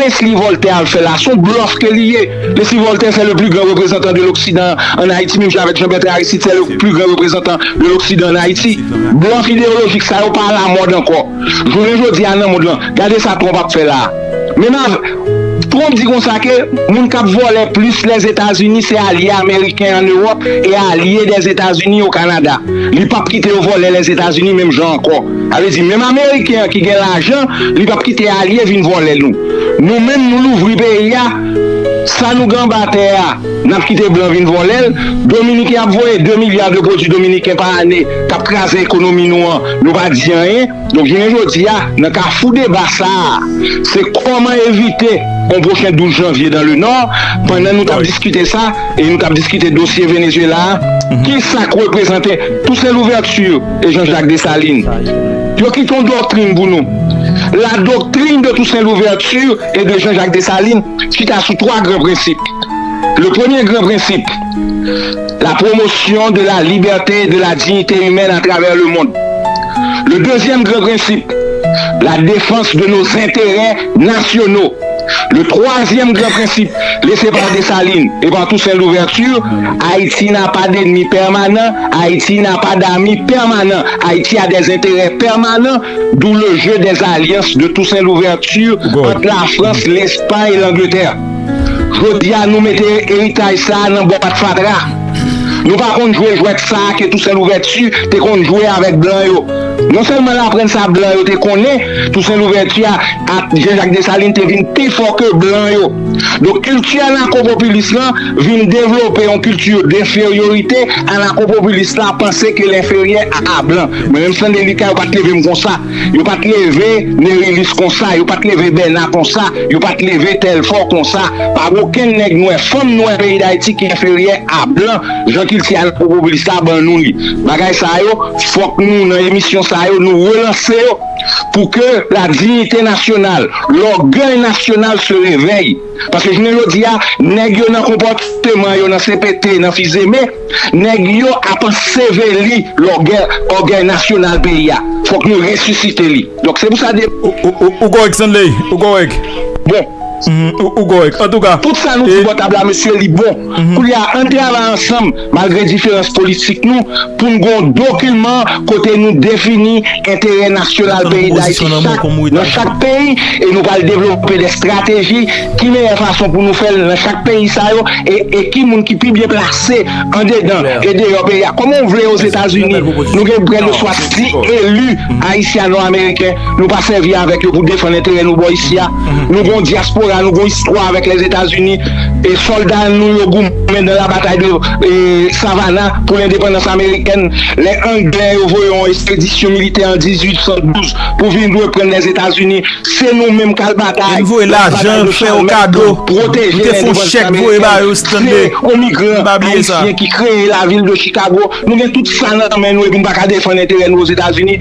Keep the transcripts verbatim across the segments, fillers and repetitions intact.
Leslie Voltaire al fè la, se yon blòf ke li ye. Leslie Voltaire, c'est le plus grand représentant de l'Occident en Haïti, menm jan avèk Jean Bertrand Aristide, c'est le plus grand représentant de l'Occident en Haïti. Blòf ideyolojik sa yo pa alamòd ankò. Jounen jodi a nan mond lan, gade sa Trump ap fè la. Menm av, Trump di konsa ke moun k ap vòlè plis Lèzetazini se alye ameriken an Ewòp e alye Dèzetazini o Kanada. Li p ap kite yo vòlè Lèzetazini menm jan ankò. Sa vle di, menm ameriken an ki gen lajan, li p ap kite alye vin vòlè nou. Nou menm, nou louvri peyi a, sa nou gen anba tè a, n ap kite blan vin vòlè l. Dominiken ap voye de milya de pwodui dominiken pa ane k ap kraze ekonomi nou an, nou pa di anyen. Donk, jounen jodi a, nan kafou deba sa a, se kòman evite yon pwochen douz janvye dans le Nord, pandan nou t ap diskite sa, e nou t ap diskite dosye Venezuela a, ki sa k reprezante Toussaint Louverture e Jean-Jacques Dessalines. Yo kite yon doktrin pou nou. La doctrine de Toussaint Louverture et de Jean-Jacques Dessalines chita sou twa gran prensip. Le premier grand principe, la promotion de la liberté et de la dignité humaine à travers le monde. Le deuxième grand principe, la défense de nos intérêts nationaux. Le troisième grand principe, laissé par Dessalines et par Toussaint Louverture, Haïti n'a pas d'ennemis permanents, Haïti n'a pas d'amis permanents, Haïti a des intérêts permanents, d'où le jeu des alliances de Toussaint Louverture entre la France, l'Espagne et l'Angleterre. Jodi a, nou mete eritaj sa a nan bwat fatra. Nou pa konn jwe jwèt sa a ke Toussaint Louverture te konn jwe avèk blan yo. Non sèlman l aprann sa blan yo te konnen, Toussaint Louverture a, ak Jean-Jacques Dessalines te vin pi fò ke blan yo. Donk, kilti anakopopilis lan vin devlope yon kilti denferyorite. Anakopopilis la panse ke l enferyè a blan. Mwen menm, Stanley Lucas, yo pa t leve m konsa. Yo pa t leve Nerilis konsa, yo pa t leve Bèna konsa, yo pa t leve Tèlfò konsa. Pa gen okenn nèg nwè, fanm nwè peyi Dayiti ki enferyè a blan, jan kilti anakopopilis la ban nou li. Bagay sa yo, fòk nou, nan emisyon sa yo, nou relanse yo pou ke la dignité nationale, l'orgueil national se réveille. Paske jounen jodi a, nèg yo nan konpòteman yo, nan C P T, nan Fizeme, nèg yo ap anseveli lògè, ògèy nasyonal peyi a. Fòk nou resisite li. Donk, se pou sa de... Ou, ou, ou, ou kòrèk, Stanley, ou kòrèk. Bon. Mhm, ou, ou kòrèk. Antouka, tout sa nou di bò tab la, mesye, li bon. Mhm. Koulye a, ann travay ansanm, malgre diferans politik nou, pou n gen yon dokiman kote nou defini enterè nasyonal peyi Dayiti chak, nan chak peyi, e nou pral devlope de estrateji, ki meyè fason pou nou fè l nan chak peyi sa yo, e, e ki moun ki pi byen plase andedan e deyò peyi a. Kòman w vle Ozetazini, nou gen prè de swasant eli ayisyano-ameriken, nou pa sèvi avèk yo pou defann enterè nou bò isi a? Nou gen yon dyaspora, nou gen yon istwa avèk Lèzetazini, e sòlda nou yo goumen dans la bataille de, e, Savannah pour l'indépendance américaine. Lè Anglè yo voye yon ekspedisyon militè an dizuit san douz pou vin reprann Lèzetazini, se nou menm k al batay. Yo voye lajan, fè yo kado. Pwoteje lendepandans amerikèn. Se yon migran ayisyen ki kreye lavil de Chicago. Nou gen tout sa nan men nou epi n pa ka defann enterè nou Ozetazini.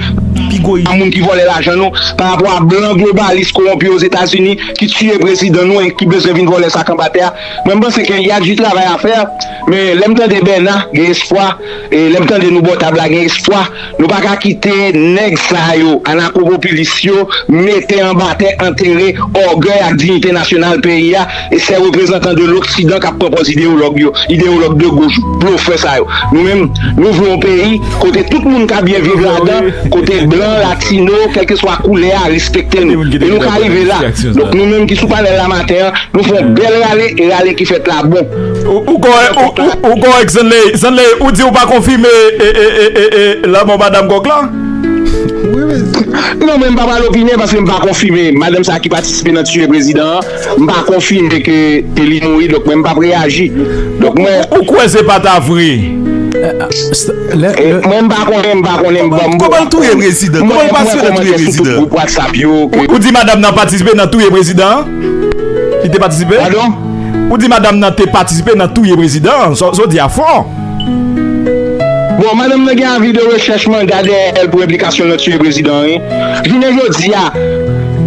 Pi gwo moun ki vòlè lajan nou pa rapò a blan globalis kowonpi Ozetazini ki tiye prezidan nou e ki bezwen vin vòlè sa k anba tè a. Mwen, m panse ke y a du travail à faire, men lè m tande Bèna, gen espwa, e lè m tande nou bò tab la, gen espwa. Nou pa ka kite nèg sa yo, anakopopilis yo, mete anba tè, antere ògèy ak diyite nasyonal peyi a, e se reprezantan de l'Occident k ap pran pòz ideyològ yo, ideyològ de goch, blofè sa yo. Nou menm, nou vle yon peyi kote tout moun ka byen viv ladan, kote blan, latino, kèlkeswa koulè a, respekte nou. E nou ka rive la. Donk, nou menm ki sou panèl la maten an, nou fè yon bèl rale, e rale ki fèt la bon. Ou, ou kòrèk, ou, ou, ou kòrèk, Stanley. Stanley, ou di ou pa konfime, e, e, e, e, e, lanmò madanm Kòk la? Wi, wi. Non, men m pa pral opine paske m pa konfime. Madanm sa ki patisipe nan tiye prezidan an, m pa konfime ke, ke li mouri, donk mwen m p ap reyaji. Donk mwen... Ou, ou kwè se pa ta vre? E, mwen m pa konnen, m pa konnen, m pa... Kòman l touye prezidan? Kòman l patisipe nan touye prezidan? Ou, ou di madanm nan patisipe nan touye prezidan an? Li te patisipe? Padon? Ou di madanm nan te patisipe nan touye prezidan an? Sa, sa w di a fò. Bon, madanm nan gen avi de rechèch manda dèyè l pou enplikasyon l nan tiye prezidan an, wi. Jounen jodi a,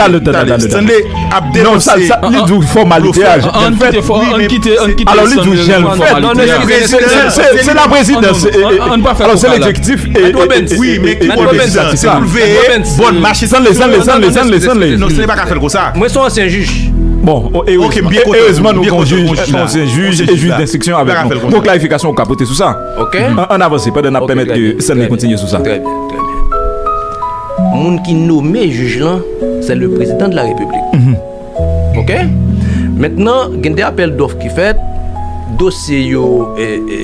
Stanley ap denonse. Non, sa, sa, li di w fòmalite a, jan l fèt. Wi, men se... Alò, li di w jan l fèt. Se, se, se, se la prezidans. Alò, se ledjektif e, e, e, wi, men ki bò l prezidans? Se pou l veye bòn machin. Stanley, Stanley, Stanley, Stanley, Stanley. Non, Stanley pa ka fè l konsa. Mwen se yon ansyen jij. Bon, erezman nou gen yon jij, yon ansyen jij e jij denstriksyon avèk nou. Bon, klarifikasyon ou ka pote sou sa? Ok. Ann avanse pandan n ap pèmèt ke Stanley kontinye sou sa. Trè byen, trè byen. Moun ki nome jij lan, se le président de la République. Ok? Mentnan, gen de apèl dòf ki fèt, dosye yo, e, e,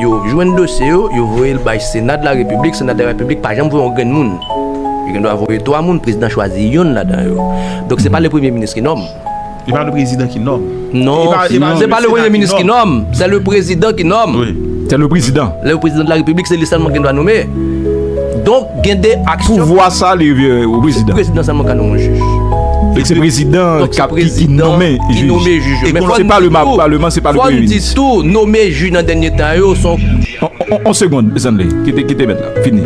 yo jwenn dosye yo, yo voye l bay Sena de la Repiblik, Sena de la Repiblik pa janm voye yon grenn moun. Yo gen dwa voye twa moun, prezidan chwazi yonn ladan yo. Donk, se pa le premye minis ki nòm. E pa le prezidan ki nòm. Non, se pa le premye minis ki nòm, se le prezidan ki nòm. Se le prezidan. Le prezidan de la repiblik, se li sèlman ki gen dwa nome. Donk, gen de aksyon. Pouvwa sa, li revye o prezidan. Prezidan sèlman ka nome yon jij. E se prezidan ki nome jij yo. Men fò n di tou, fò n di tou, nome jij nan dènye tan yo, se yon... On, on, on segond, Stanley, kite, kite mèt la, fini.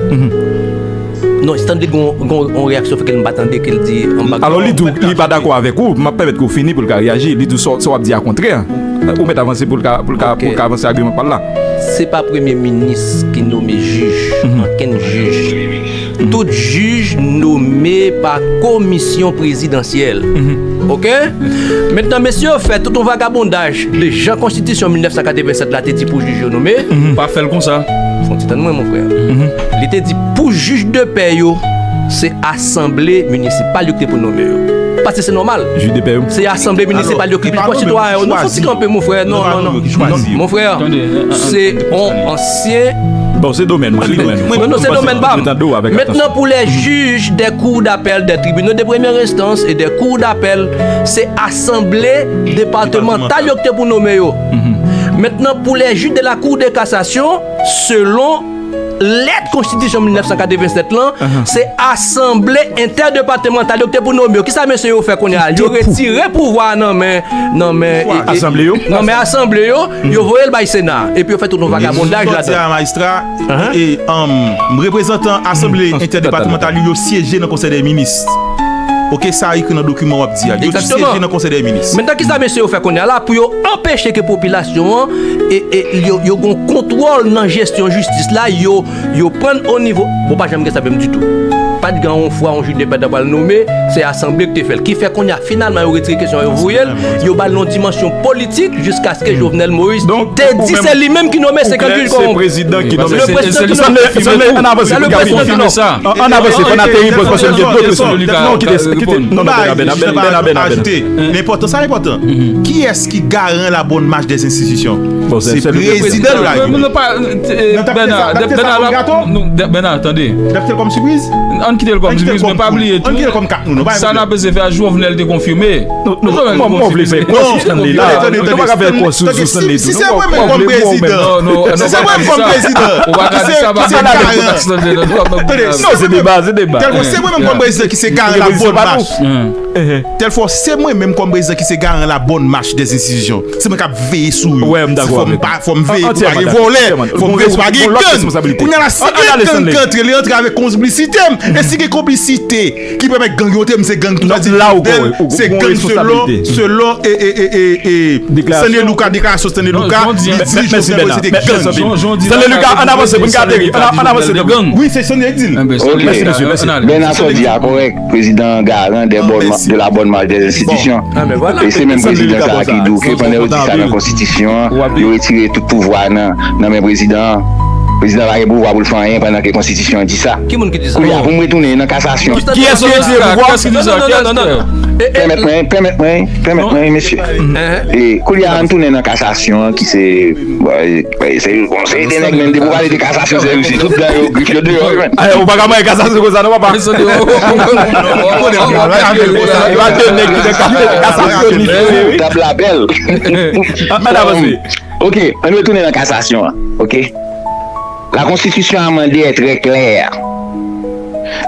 Non, Stanley gon, gon, gon reyaksyon fè ke m pa tande ke l di anba. Alò, li di w li pa dakò avèk ou, m ap pèmèt ke w fini pou l ka reyaji. Li di w sa, sa w ap di a kontrè. Ou mèt avanse pou l ka, pou l ka, pou l ka avanse agiman pa l la. Se pa premye minis ki nome jij, ankenn jij. Tout jij nome pa komisyon prezidansyèl. Ok? Mentnan, mesye yo fè tout yon vagabondaj de jan konstitisyon mil nèf san katreven sèt la te di pou jij yo nome. Pa fè l konsa. Fon ti tann mwen, mon frè. Li te di pou jij de pè yo, se asanble minisipal yo ki te pou nome yo. Paske se nòmal. Jij de pè yo. Se asanble minisipal yo ki... Li pa nome, sitwayen yo. Non, fon ti kanpe, mon frè. Non, non, non. Mon frè, se yon ansyen... Bon, se domèn ou, se domèn ou. Non, non, se domèn pa m. Mentnan, pou lè jij dè kou dapèl, dè tribinal de premyè enstans e dè kou dapèl, se asanble depatmantal yo ki te pou nome yo. Mentnan, pou lè jij de la kou de kasasyon, selon lèt konstitisyon mil nèf san katreven sèt lan, se asanble entèdepatmantal yo ki te pou nome yo. Kisa mesye yo fè kounye a? Yo retire pouvwa a nan men, nan men, asanble yo, nan men asanble yo, yo voye l bay Sena. Epi yo fè tout yon vagabondaj ladan. Majistra, e, reprezantan asanble entèdepatmantal yo, yo syeje nan konsèy dè minis. Ok, sa ekri nan dokiman w ap di a. Yo syeje nan konsèy dè minis. Mentnan, kisa mesye yo fè kounye a la pou yo anpeche ke popilasyon an, e, e, yo, yo gon kontwòl nan jesyon jistis la, yo, yo pran o nivo... Bon, pa janm gen sa menm ditou. Pat gen yon fwa yon jou de pèt pral nonmen, se asanble ki te fè l. Ki fè kounye a, finalman, yo retire kesyon an, yo voye l, yo ba l yon dimansyon politik jiskaske Jovenel Moïse te di se li menm ki nonmen senkant jij kòwonpi. Se prezidan ki nonmen. Le prezidan ki nonmen. Ann avanse, ann avanse, fò n ateri, paske m gen dlo. Non, kite, kite, non, non, Bèna, Bèna, Bèna, Bèna. Men enpòtan, sa enpòtan. Kiyès ki garan la bonne marche des institutions? Se prezidan de la Repiblik. Bèna, Bèna, tande. N ap fè l kòm sipriz? Ann kite l kòm sipriz, men pa bliye tou. Sa n ap eseye fè a, Jovenel te konfime. Nou pa ka fè l kwa sou Stanley la. Nou pa ka fè l kwa sou Stanley tou. Si se mwen menm kòm prezidan, si se mwen menm kòm prezidan ki se garan, tande, si se mwen menm kòm prezidan ki se garan la bonne marche, tèlfò se mwen menm kòm prezidan ki se garan la bonne marche des institutions. Se mwen k ap veye sou yo. Fò m veye pou pa gen vòlè. Fò m veye pou pa gen gang. Kounye a la, si gen gang k antre, li antre avèk konplisite m. E si gen konplisite ki pèmèt gang yo antre, m se gang tou. Sa di se gang selon, selon Stanley Lucas, deklarasyon Stanley Lucas, li di Jovenel Moïse se te gang. Stanley Lucas, ann avanse pou n ka ateri. Ann avanse. Wi, se Stanley ki di l. Mèsi, mesye, mèsi. Bèna, sa w di a kòrèk. Prezidan an garan de la bonne marche des institutions. E se menm prezidan sa a ki di w ke pandan yo di sa nan konstitisyon an, yo retire tout pouvwa nan, nan men prezidan an. Prezidan an pa gen pouvwa pou l fè anyen pandan ke konstitisyon an di sa. Kounye a, pou m retounen nan kasasyon. Kiyès ki retire pouvwa? Pèmèt mwen, pèmèt mwen, pèmèt mwen, mesye. E kounye a, ann tounen nan kasasyon an ki se Se yon konsèy de nèg, men depi w pale de kasasyon, se si tout dan yo, grif yo deyò, wi, men. Ou pa ka manyen kasasyon konsa, non, papa. Yo pa de nèg ki te kasasyon ni. Tab la bèl. Ann avanse. Ok, ann retounen nan kasasyon an, ok? La konstitisyon amande è trè klè.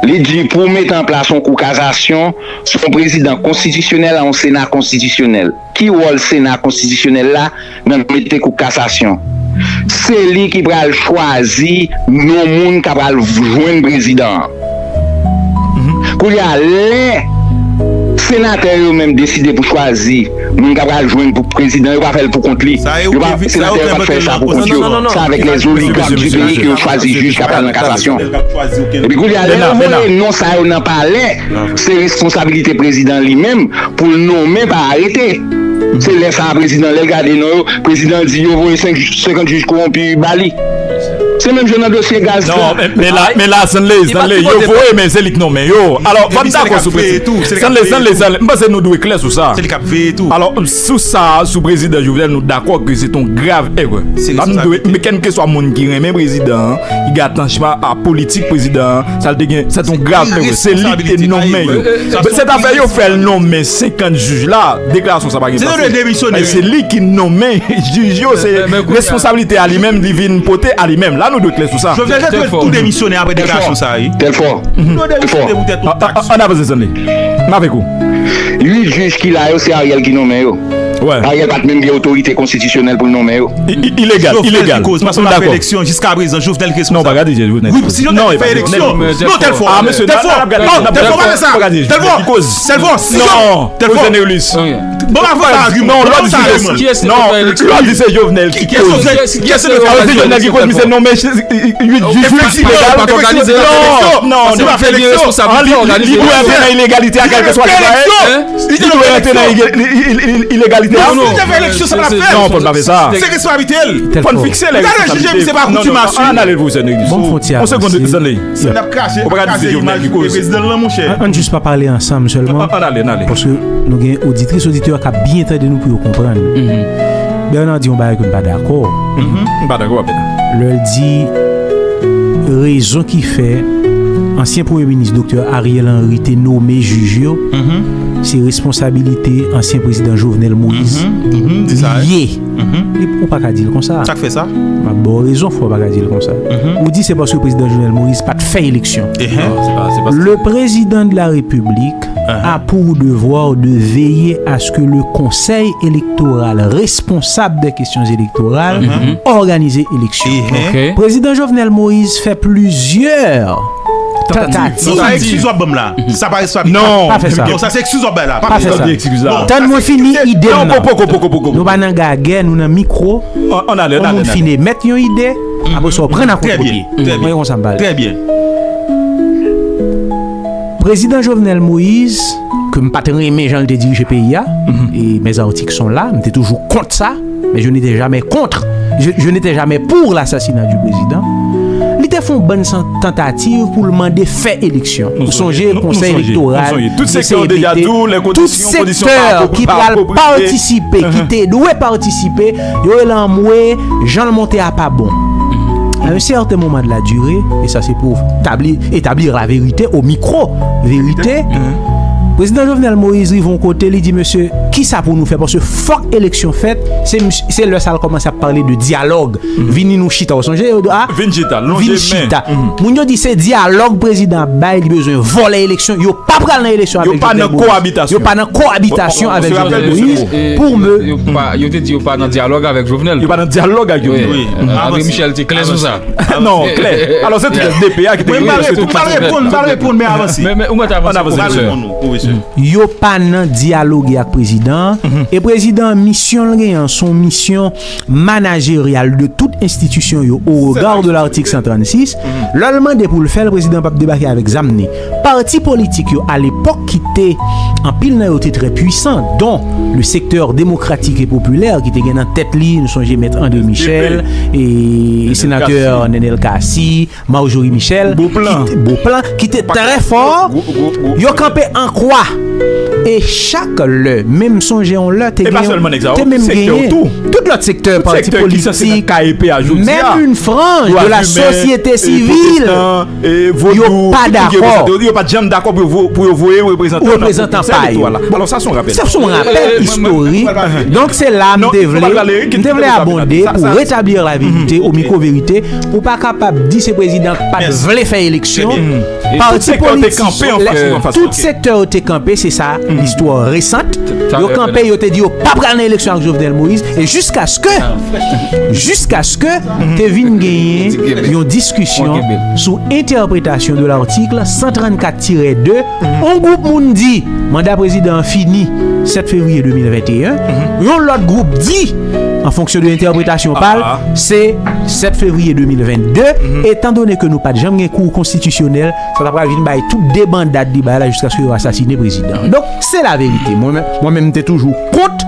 Li di pou w mete an plas yon kou kasasyon, se yon prezidan konstitisyonèl a yon sena konstitisyonèl. Ki wòl sena konstitisyonèl la nan mete kou kasasyon? Se li ki pral chwazi non moun k ap al jwenn prezidan an. Kounye a, lè senatè yo menm deside pou chwazi moun k ap al jwenn pou prezidan, yo pa fè l pou kont li. Yo pa, senatè yo pa fè sa pou kont yo. Se avèk lè zoligak di peyi ke yo chwazi jij k ap al nan kasasyon. Epi kounye a, lè yo voye non sa yo nan palè, se responsabilite prezidan li menm pou l nonmen pa arete. Se lè sa a prezidan, lè l gade non yo, prezidan di yo voye senk, senkant jij kowonpi ba li. Se menm jan nan dosye gaz la. Non, men la, men la, Stanley, Stanley, yo voye, men se li k nonmen yo. Alò, fò n dakò sou prensip. Stanley, Stanley, Stanley, m panse nou dwe klè sou sa. Se li k ap veye tou. Alò, sou sa, sou prezidan Jovenel, nou dakò ke se t on grav erè. Pa m dwe, men kèlkeswa moun ki renmen prezidan an, ki gen atanchman a politik prezidan an, sa l te gen, se t on grav erè. Se li ki te nonmen yo. Sètafè yo fè l nonmen senkant jij la, deklarasyon sa pa gen sanse. Se li ki nonmen jij yo, se responsablite a li menm, li vin pote a li menm. La nou dwe klè sou sa. Jovenel te dwe tou demisyone apre deklarasyon sa a, wi. Tèl fò. Tèl fò. Ann avanse, Stanley. M avèk ou. Uit jij ki la yo, se Ariel ki nonmen yo. Ariel pa t menm gen otorite konstitisyonèl pou l nonmen yo. Ilegal, ilegal. Jovenel ki koz, paske l pa fè eleksyon jiskaprezan, Jovenel ki responsab. Non, pa gade Jovenel. Wi, si Jovenel te fè eleksyon. Non, tèl fò. Tèl fò. Non, tèl fò, pa fè sa. Tèl fò. Tèl fò. Si Jovenel. Bon, pa fè agiman. Non, lòt di se Jovenel ki koz. Kiyès ki te fè eleksyon? Kiyès ki te fè eleksyon? Jovenel ki koz, misye nonmen uit jij ilegal. Efektivman, pa t òganize eleksyon. Non, non, non. Paske pa fè eleksyon. Li dwe antre nan ilegalite a, kèlkeswa ki sa ye. Li dwe antre nan ilegalite a. Non, non. Si te fè eleksyon, sa pa fè. Non, fò n pa fè sa. Se responsabilite l. Fò n fikse lè. Gade, jije, se pa koutim asire. Ann ale pou sè. Bon, fwontyè. On segonn, Stanley. N ap krache, ap krache imaj prezidan l lan, monchè. Ann jis pa pale ansanm sèlman. Ann ale, ann ale. Paske nou gen oditris, oditè k ap byen tande nou pou yo konprann. Bernard di yon bagay ke m pa dakò. M pa dakò avè l. Lè l di rezon ki fè ansyen premye minis doktè Ariel Henry te nonmen jij yo, se responsabilite ansyen prezidan Jovenel Moïse li ye. Ou pa ka di l konsa. Sa k fè sa? M ap ba w rezon fò w pa ka di l konsa. Ou di se paske prezidan Jovenel Moïse pa t fè eleksyon. Le président de la République a pour devoir de veiller à ce que le Conseil électoral, responsable des questions électorales, organise eleksyon. Prezidan Jovenel Moïse fè plizyè tantativ. Sa eskiz w ap ban m la. Sa pa responsabilite. Non, pa fè sa. Non, sa se eskiz w ap bay la. Pa fè sa. Tann mwen fini ide m nan. Non, poko, poko, poko, poko. Nou pa nan gagè, nou nan mikwo. On moun fin emèt yon ide, apre sa w pran nan kontpye. Mwen konsa m pale. Trè byen. Président Jovenel Moïse, ke m pa t renmen jan l te dirije peyi a, et mes articles sont là, m te toujou kont sa, mais je n'étais jamais contre, je, je n'étais jamais pour l'assassinat du président. Li te fè yon bann san- tantativ pou l mande fè eleksyon. Ou sonje konsèy elektoral, tout sektè ki pral patisipe, ki te dwe patisipe, yo rele anmwe, jan l monte a pa bon. À un certain moment de la durée, et ça c'est pour tabli- établir la vérité au micro, vérité, Prézidan Jovenel Moïse rive yon kote, li di, mesye, kisa pou nou fè? Paske fòk eleksyon fèt, se, se lè sa l kòmanse ap pale de dyalòg. Vini nou chita, ou sonje, yo di, a, vin chita, lonje men. Moun yo di se dyalòg prezidan ap bay, li bezwen vòlè eleksyon, yo pa pral nan eleksyon avèk Jovenel Moïse. Yo pa nan koabitasyon avèk Jovenel Moïse pou me. Yo pa, yo te di yo pa nan dyalòg avèk Jovenel. Yo pa nan dyalòg avèk Jovenel. Wi. André Michel te klè sou sa. Non, klè. Alò, se tout S D P a ki te. Mwen, m pral reponn, m pral reponn, m pral reponn, men avanse. Men, men, ou mèt avanse, pwofesè. Yo pa nan dyaloge ak prezidan an. E prezidan an, misyon l genyen an, se yon misyon manajeryal de tout enstitisyon yo, au regard de l'article cent trente-six. Lè l mande pou l fè l, prezidan p ap debake avèk zam ni. Pati politik yo, alepòk, ki te, anpil nan yo te trè pwisan, dont le secteur démocratique et populaire, ki te gen nan tèt li, nou sonje Mèt André Michel, e senatè Nenel Cassy, Marjorie Michel, Beauplan, ki te trè fò, yo kanpe an kwa. E chak lè, menm sonje yon lè, te gen, te menm genyen tout lòt sektè, pati politik, menm yon franj de la sosyete sivil, yo pa dakò. Yo pa t janm dakò pou yo vo- pou yo voye reprezantan nan konsèy elektoral la. Alò, sa se yon rapèl. Sa se yon rapèl istorik. Donk, se la m te vle, m te vle abonde pou retablir la verite, au micro vérité. Ou pa kapab di se prezidan k pa t vle fè eleksyon. Pati politik, tout sektè yo te kanpe, se sa, listwa resant. Yo kanpe, yo te di yo p ap pral nan eleksyon ak Jovenel Moïse. E jiskaske, jiskaske te vin genyen yon diskisyon sou entèpretasyon de l'article cent trente-quatre tiret deux, yon gwoup moun di manda prezidan an fini sèt fevriye de mil venn e en, yon lòt gwoup di, an fonksyon de entèpretasyon pa l, se sèt fevriye de mil venn de, etan done ke nou pa t janm gen kou konstitisyonèl, sa ta pral vin bay tout debandad li bay la jiskaske yo asasine prezidan an. Donk, se la verite. Mwen menm, mwen menm, m te toujou kont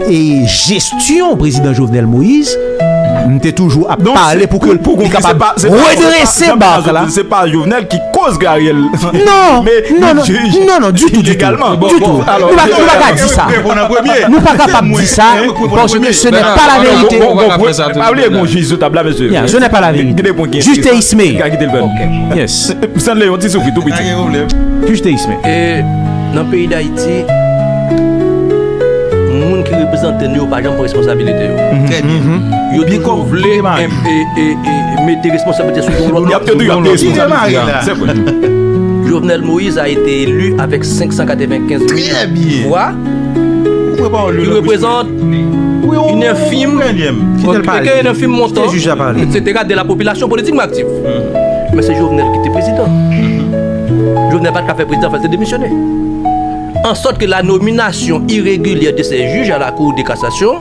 e jesyon prezidan Jovenel Moïse. M te toujou ap pale pou ke li kapab redrese bak la. Se pa Jovenel ki koz ke Ariel. Non, non, non, non, non, ditou, ditou. Ditou. Nou pa, nou pa ka di sa. Nou pa kapab di sa, paske ce n'est pas la vérité. Ce n'est pas la vérité. Juste Ismail. Yes. San Leon, ti soufri, tou piti. Juste Ismail. E nan peyi Dayiti, moun ki reprezante nou yo pa janm pran responsabilite yo. Trè byen. Yo toujou vle e, e, e, e mete responsabilite sou yon lòt moun. Y ap toujou ap deside. Se vre. Jovenel Moïse a été élu avec cinq cent quatre-vingt-quinze mille voix. Il représente une infime, une infime montant, et cetera, de la population politiquement active. Men se Jovenel ki te prezidan. Jovenel pa t ka fè prezidan, fò l te demisyone. En sorte que la nomination irrégulière de ces juges à la Cour de cassation,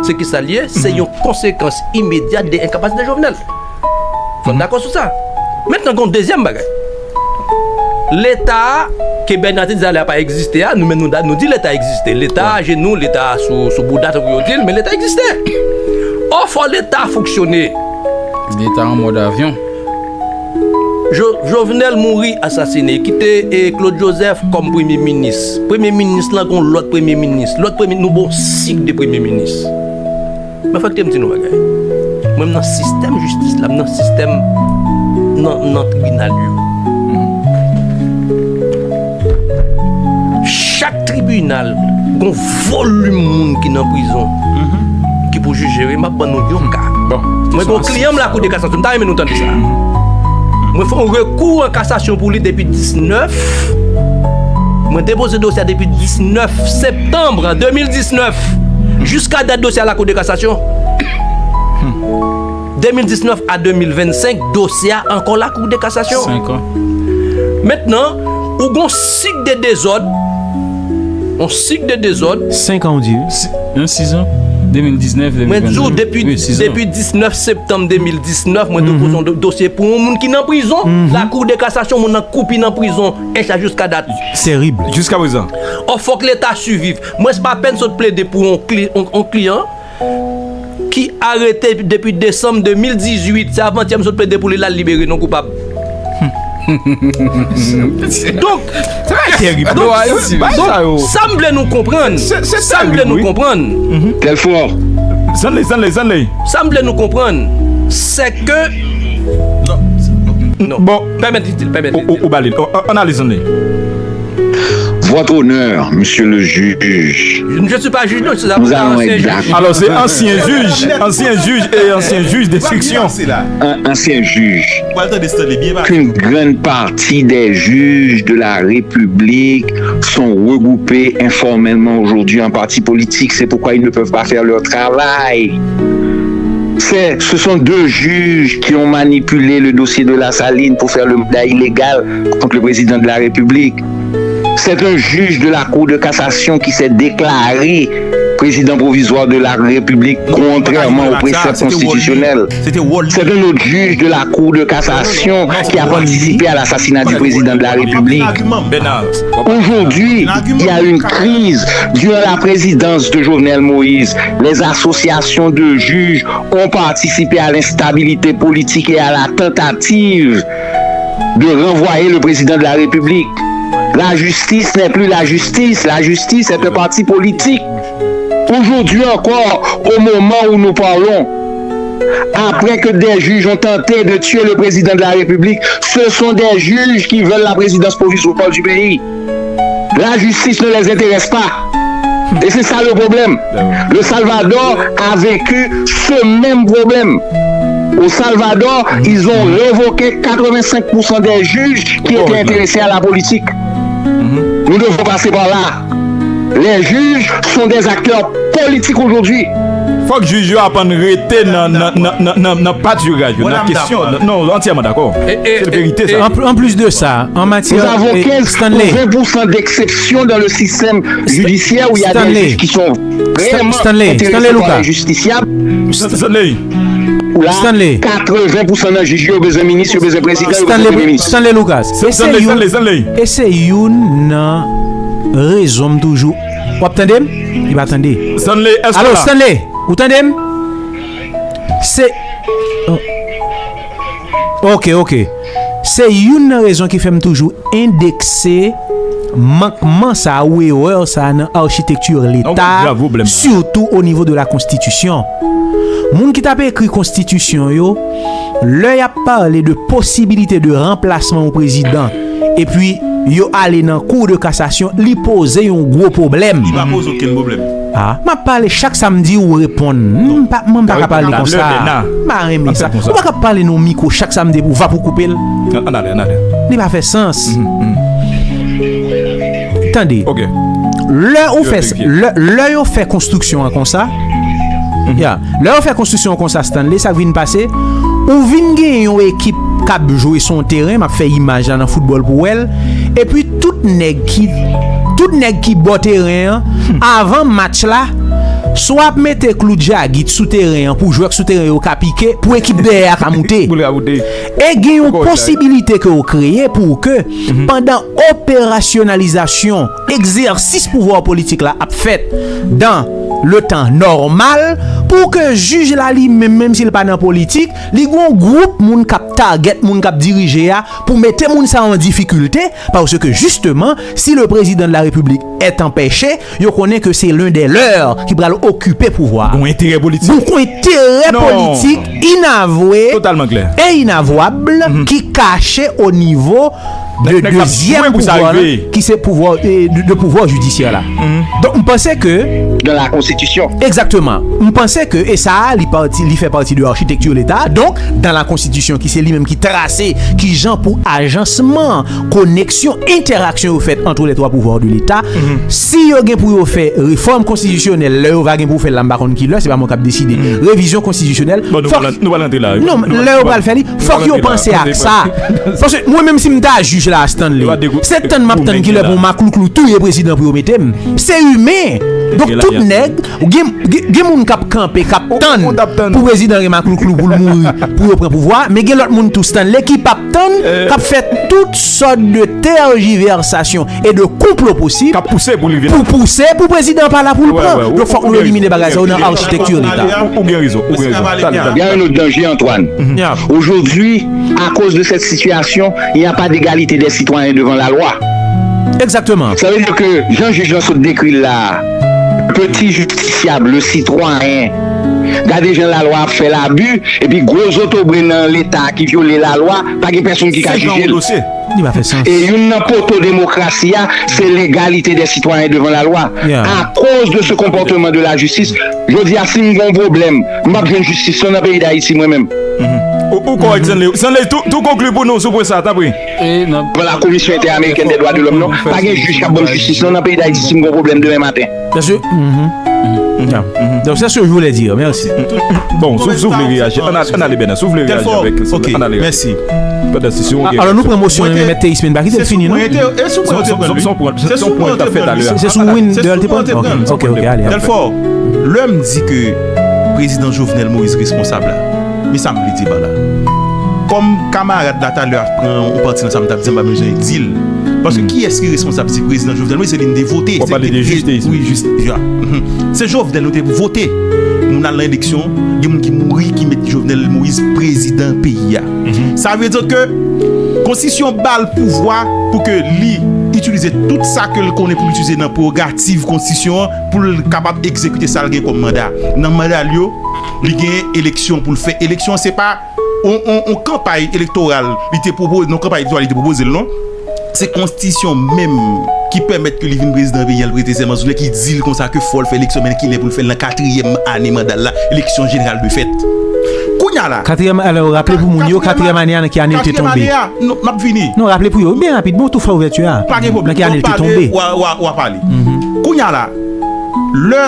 se ki sa l ye? Se yon konsekans imedyat de enkapasite Jovenel. Fò n dakò sou sa. Mentnan, gen yon dezyèm bagay. Leta ke Bernard te di talè a pa egziste a, nou menm nou, nou di Leta egziste. Leta ajenou, Leta sou, sou bouda, tankou yo di l, men Leta egziste. Ò, fò Leta fonksyone. Leta an mòd avyon. Jo- Jovenel mouri, asasine, kite e Claude Joseph kòm premye minis. Premye minis lan gon lòt premye minis. Lòt premye, nou bon sik de premye minis. Men fòk te m di nou bagay. Mwen, m nan sistèm jistis la, m nan sistèm nan, nan tribinal yo. Chak tribinal gon volim moun ki nan prizon ki pou jije. Wi, m ap ban nou yon ka. Mwen gon kliyan m Lakou de Kasasyon, m ta renmen nou tande sa. Mwen fè yon rekou an kasasyon pou li depi diznèf. Mwen depoze dosye a depi diznèf septanm de mil diznèf. Jiska dat dosye a Lakou de Kasasyon. De mil diznèf a de mil vennsenk, dosye a ankò Lakou de Kasasyon. Senk an. Mentnan, ou gon sik de dezòd. Yon sik de dezòd. Senk an, ou di? Si- Yon sis an. de mil diznèf, Mwen di w, depi, depi diznèf septanm de mil diznèf, mwen depoze yon do- dosye pou yon moun ki nan prizon. Lakou de kasasyon, moun nan koupi nan prizon. E sa jiska dat. Terib. Jiska prezan. Ò, fòk Leta siviv. Mwen, se pa pèn sot plede pou yon kli- yon- yon kliyan ki arete depi desanm de mil dizuit. Se avantyè m sot plede pou li, l al libere non koupab. Donk, Sa terib. Non, Ayiti, bagay sa yo. Sa m vle nou konprann. Se- se Sa m vle terib, nou wi. Konprann. Telfò. Zanley, Zanley, Zanley. Sa m vle nou konprann, se ke. Non. Bon. Pèmèt li, pèmèt Ou, ou, ou ba li. O, an, an ale Zanley. Votre honneur, monsieur le juge. Je ne suis pas juge, non, c'est Nous allons être d'accord. Alors, c'est ancien juge, ancien juge et ancien juge d'instruction. Un ancien juge. Qu'une grande partie des juges de la République sont regroupés informellement aujourd'hui en partis politiques. C'est pourquoi ils ne peuvent pas faire leur travail. C'est, ce sont deux juges qui ont manipulé le dossier de la Saline pour faire le mandat illégal contre le président de la République. C'est un juge de la Cour de cassation qui s'est déclaré président provisoire de la République contrairement aux préceptes constitutionnels. C'est un autre juge de la Cour de cassation qui a participé à l'assassinat du président de la République. Aujourd'hui, il y a une crise. Durant la présidence de Jovenel Moïse, les associations de juges ont participé à l'instabilité politique et à la tentative de renvoyer le président de la République. La justice n'est plus la justice. La justice est un parti politique. Aujourd'hui encore, au moment où nous parlons, après que des juges ont tenté de tuer le président de la République, ce sont des juges qui veulent la présidence provisoire du pays. La justice ne les intéresse pas. Et c'est ça le problème. Le Salvador a vécu ce même problème. Au Salvador, ils ont révoqué quatre-vingt-cinq pour cent des juges qui étaient intéressés à la politique. Nous devons passer par là. Les juges sont des acteurs politiques aujourd'hui. Fòk jij yo aprann rete nan, nan, nan, nan, nan, nan patiraj yo, nan kesyon. Non, antyèman dakò. Se verite sa. En, en plus de ça, en matière. Nous avons quinze pour cent d'exceptions dans le système judiciaire où il y a des juges qui sont réellement intéressés par les justiciables. Stanley. Ou la, quatre-vingts pour cent nan jij yo bezwen minis, yo bezwen prezidan, yo bezwen premye minis. Stanley Lucas. E se youn, e se youn nan rezon m toujou. W ap tande m? Li pa tande. Stanley, èske Alo, la? Stanley, ou tande m? Se. Ok, ok. Se youn nan rezon ki fè m toujou endekse mankman sa ou erè sa nan achitekti Leta, sitou o nivo de la konstitisyon. Moun ki t ap ekri konstitisyon yo, lè y ap pale de posibilite de ranplasman yon prezidan, epi yo ale nan kou de kasasyon, li poze yon gwo pwoblèm. Li pa poze okenn pwoblèm. Ah, m ap pale chak samdi ou reponn. M pa, mwen m pa ka pale konsa. M pa renmen sa. Ou pa ka pale nan mikwo chak samdi pou va pou koupe l. Ann ale, ann ale. Li pa fè sans. Tande. Lè ou fè, lè, lè yo fè konstriksyon an konsa, ya, lè yo fè konstriksyon an konsa, Stanley, sa k vin pase, ou vin gen yon ekip k ap jwe sou yon teren, m ap fè imaj la nan foutbòl pou wè l, epi tout nèg ki, tout nèg ki bò teren an, avan match la, swa ap mete klou djagit sou teren an pou jwè k sou teren yo ka pike, pou ekip dèyè a ka moute. E gen yon posibilite ke w kreye pou ke, pandan operasyonalizasyon, egzèsis pouvwa politik la ap fèt dan le tan nòmal, pou ke jij la li menm, menm si l pa nan politik, li gon gwoup moun k ap target moun k ap dirije a, pou mete moun sa an difikilte, paske jisteman, si le président de la République est empêché, yo konnen ke se l'un des leurs ki pral okipe pouvwa. Gon enterè politik. Gon enterè politik inavwe e inavwab ki kache o nivo de dezyèm pouvwa la, ki se pouvwa, eh, de, de pouvwa jidisyè la. Donk, m panse ke. Dans la Constitution. Egzakteman. M panse ke, e sa a, li pati, li fè pati de achitekti Leta. Donk, dans la Constitution, ki se li menm ki trase kijan pou ajansman, koneksyon, entèraksyon yo fèt entre les trois pouvoirs de l'État. Si yo gen pou yo fè refòm konstitisyonèl, lè yo va gen pou fè l la, m pa konn ki lè, se pa mwen k ap deside. Revizyon konstitisyonèl. Bon, nou pral, nou pral antre la. Non, lè yo pral fè li, fòk yo panse ak sa. Paske mwen menm si m ta jij la, Stanley, se tann m ap tann ki lè pou maklouklou touye prezidan pou yo mete m. Se imen. Donk, tout nèg, gen, gen, gen moun k ap kanpe, k ap tann pou prezidan Rema Klouklou pou l mouri, pou yo pran pouvwa, men gen lòt moun tou, Stanley, ki p ap tann, k ap fè tout sòt de tèjivèsasyon e de konplo posib pou pouse pou prezidan pa la pou l pran. Donk, fòk nou elimine bagay sa yo nan achitekti Leta. Ou gen rezon, ou gen rezon. Il y a un autre danger, Antoine. Aujourd'hui, à cause de cette situation, il n'y a pas d'égalité des citoyens devant la loi. Exactement. Ça veut dire que Jean Juge Lanceau décrit là, petit justiciable, le citoyen, gade jan lalwa ap fè labi, epi gwo zotobre nan Leta ki vyole lalwa, pa gen pèsonn ki ka jije l. Li pa fè sans. E youn nan poto demokrasi a, se legalite des citoyens devant la loi. Yeah. Akoz de se konpòteman de la jistis, jodi a, si m gen yon pwoblèm, m p ap jwenn jistis lan nan peyi Dayiti, mwen menm. Ou, ou kòrèk, Stanley. Stanley, tou, tou konkli pou nou sou pwen sa, tanpri. Devan la Commission Interaméricaine des Droits de l'Homme, non, pa gen jij k ap ban m jistis lan nan peyi Dayiti si m gen yon pwoblèm demen maten. Donk, se sa ke je voulais dire. Merci. Bon, si w vle reyaji, ann ale, Bèna, si w vle reyaji avèk sa, ann ale reyaji. Mèsi. Pandan si, si w gen... Alò, nou pran mosyon, men Mèt Théis, men pa kite l fini, non? Se sou pwen yo te pran. Se sou pwen yo te pran. Se sou pwen yo te pran. Se sou win de yo te pran? Ok, ok, ok, ale. Tèlfò, lè m di ke prezidan Jovenel Moïse responsab la, men sa m vle di pa la. Kòm kamarad la talè a pran yon pati nan sa m t ap di, m pa bezwen di l. Paske kiyès ki responsab si prezidan Jovenel Moïse, se li n te vote, se li te... Wi, jis, ja. Se Jovenel nou te vote. Moun al nan eleksyon, gen moun ki mouri, ki met Jovenel Moïse prezidan peyi a. Sa vle di ke konstitisyon ba l pouvwa pou ke li itilize tout sa ke l konnen pou l itilize nan prerogativ konstitisyon an, pou l kapab egzekite sa l gen kòm manda. Nan manda l yo, li gen eleksyon pou l fè. Eleksyon se pa yon, yon, yon kanpay elektoral li te pwopoze, non, kanpay elektoral li te pwopoze l, non. Se konstitisyon menm ki pèmèt ke li vin prezidan peyi a, l prete sèman sou li, ki di l konsa ke fò l fè eleksyon, men ki lè pou l fè l nan katriyèm ane manda l la, eleksyon jeneral dwe fèt. Kounye a la, katriyèm, alò, raple pou moun yo, katriyèm ane a, nan ki ane l te tonbe? Katriyèm ane a, non, m ap vini. Non, raple pou yo, byen rapid, bon, tou fè ouvèti a. Pa gen pwoblèm. Nan ki ane l te tonbe? W a, w a, w a pale. Kounye a la, lè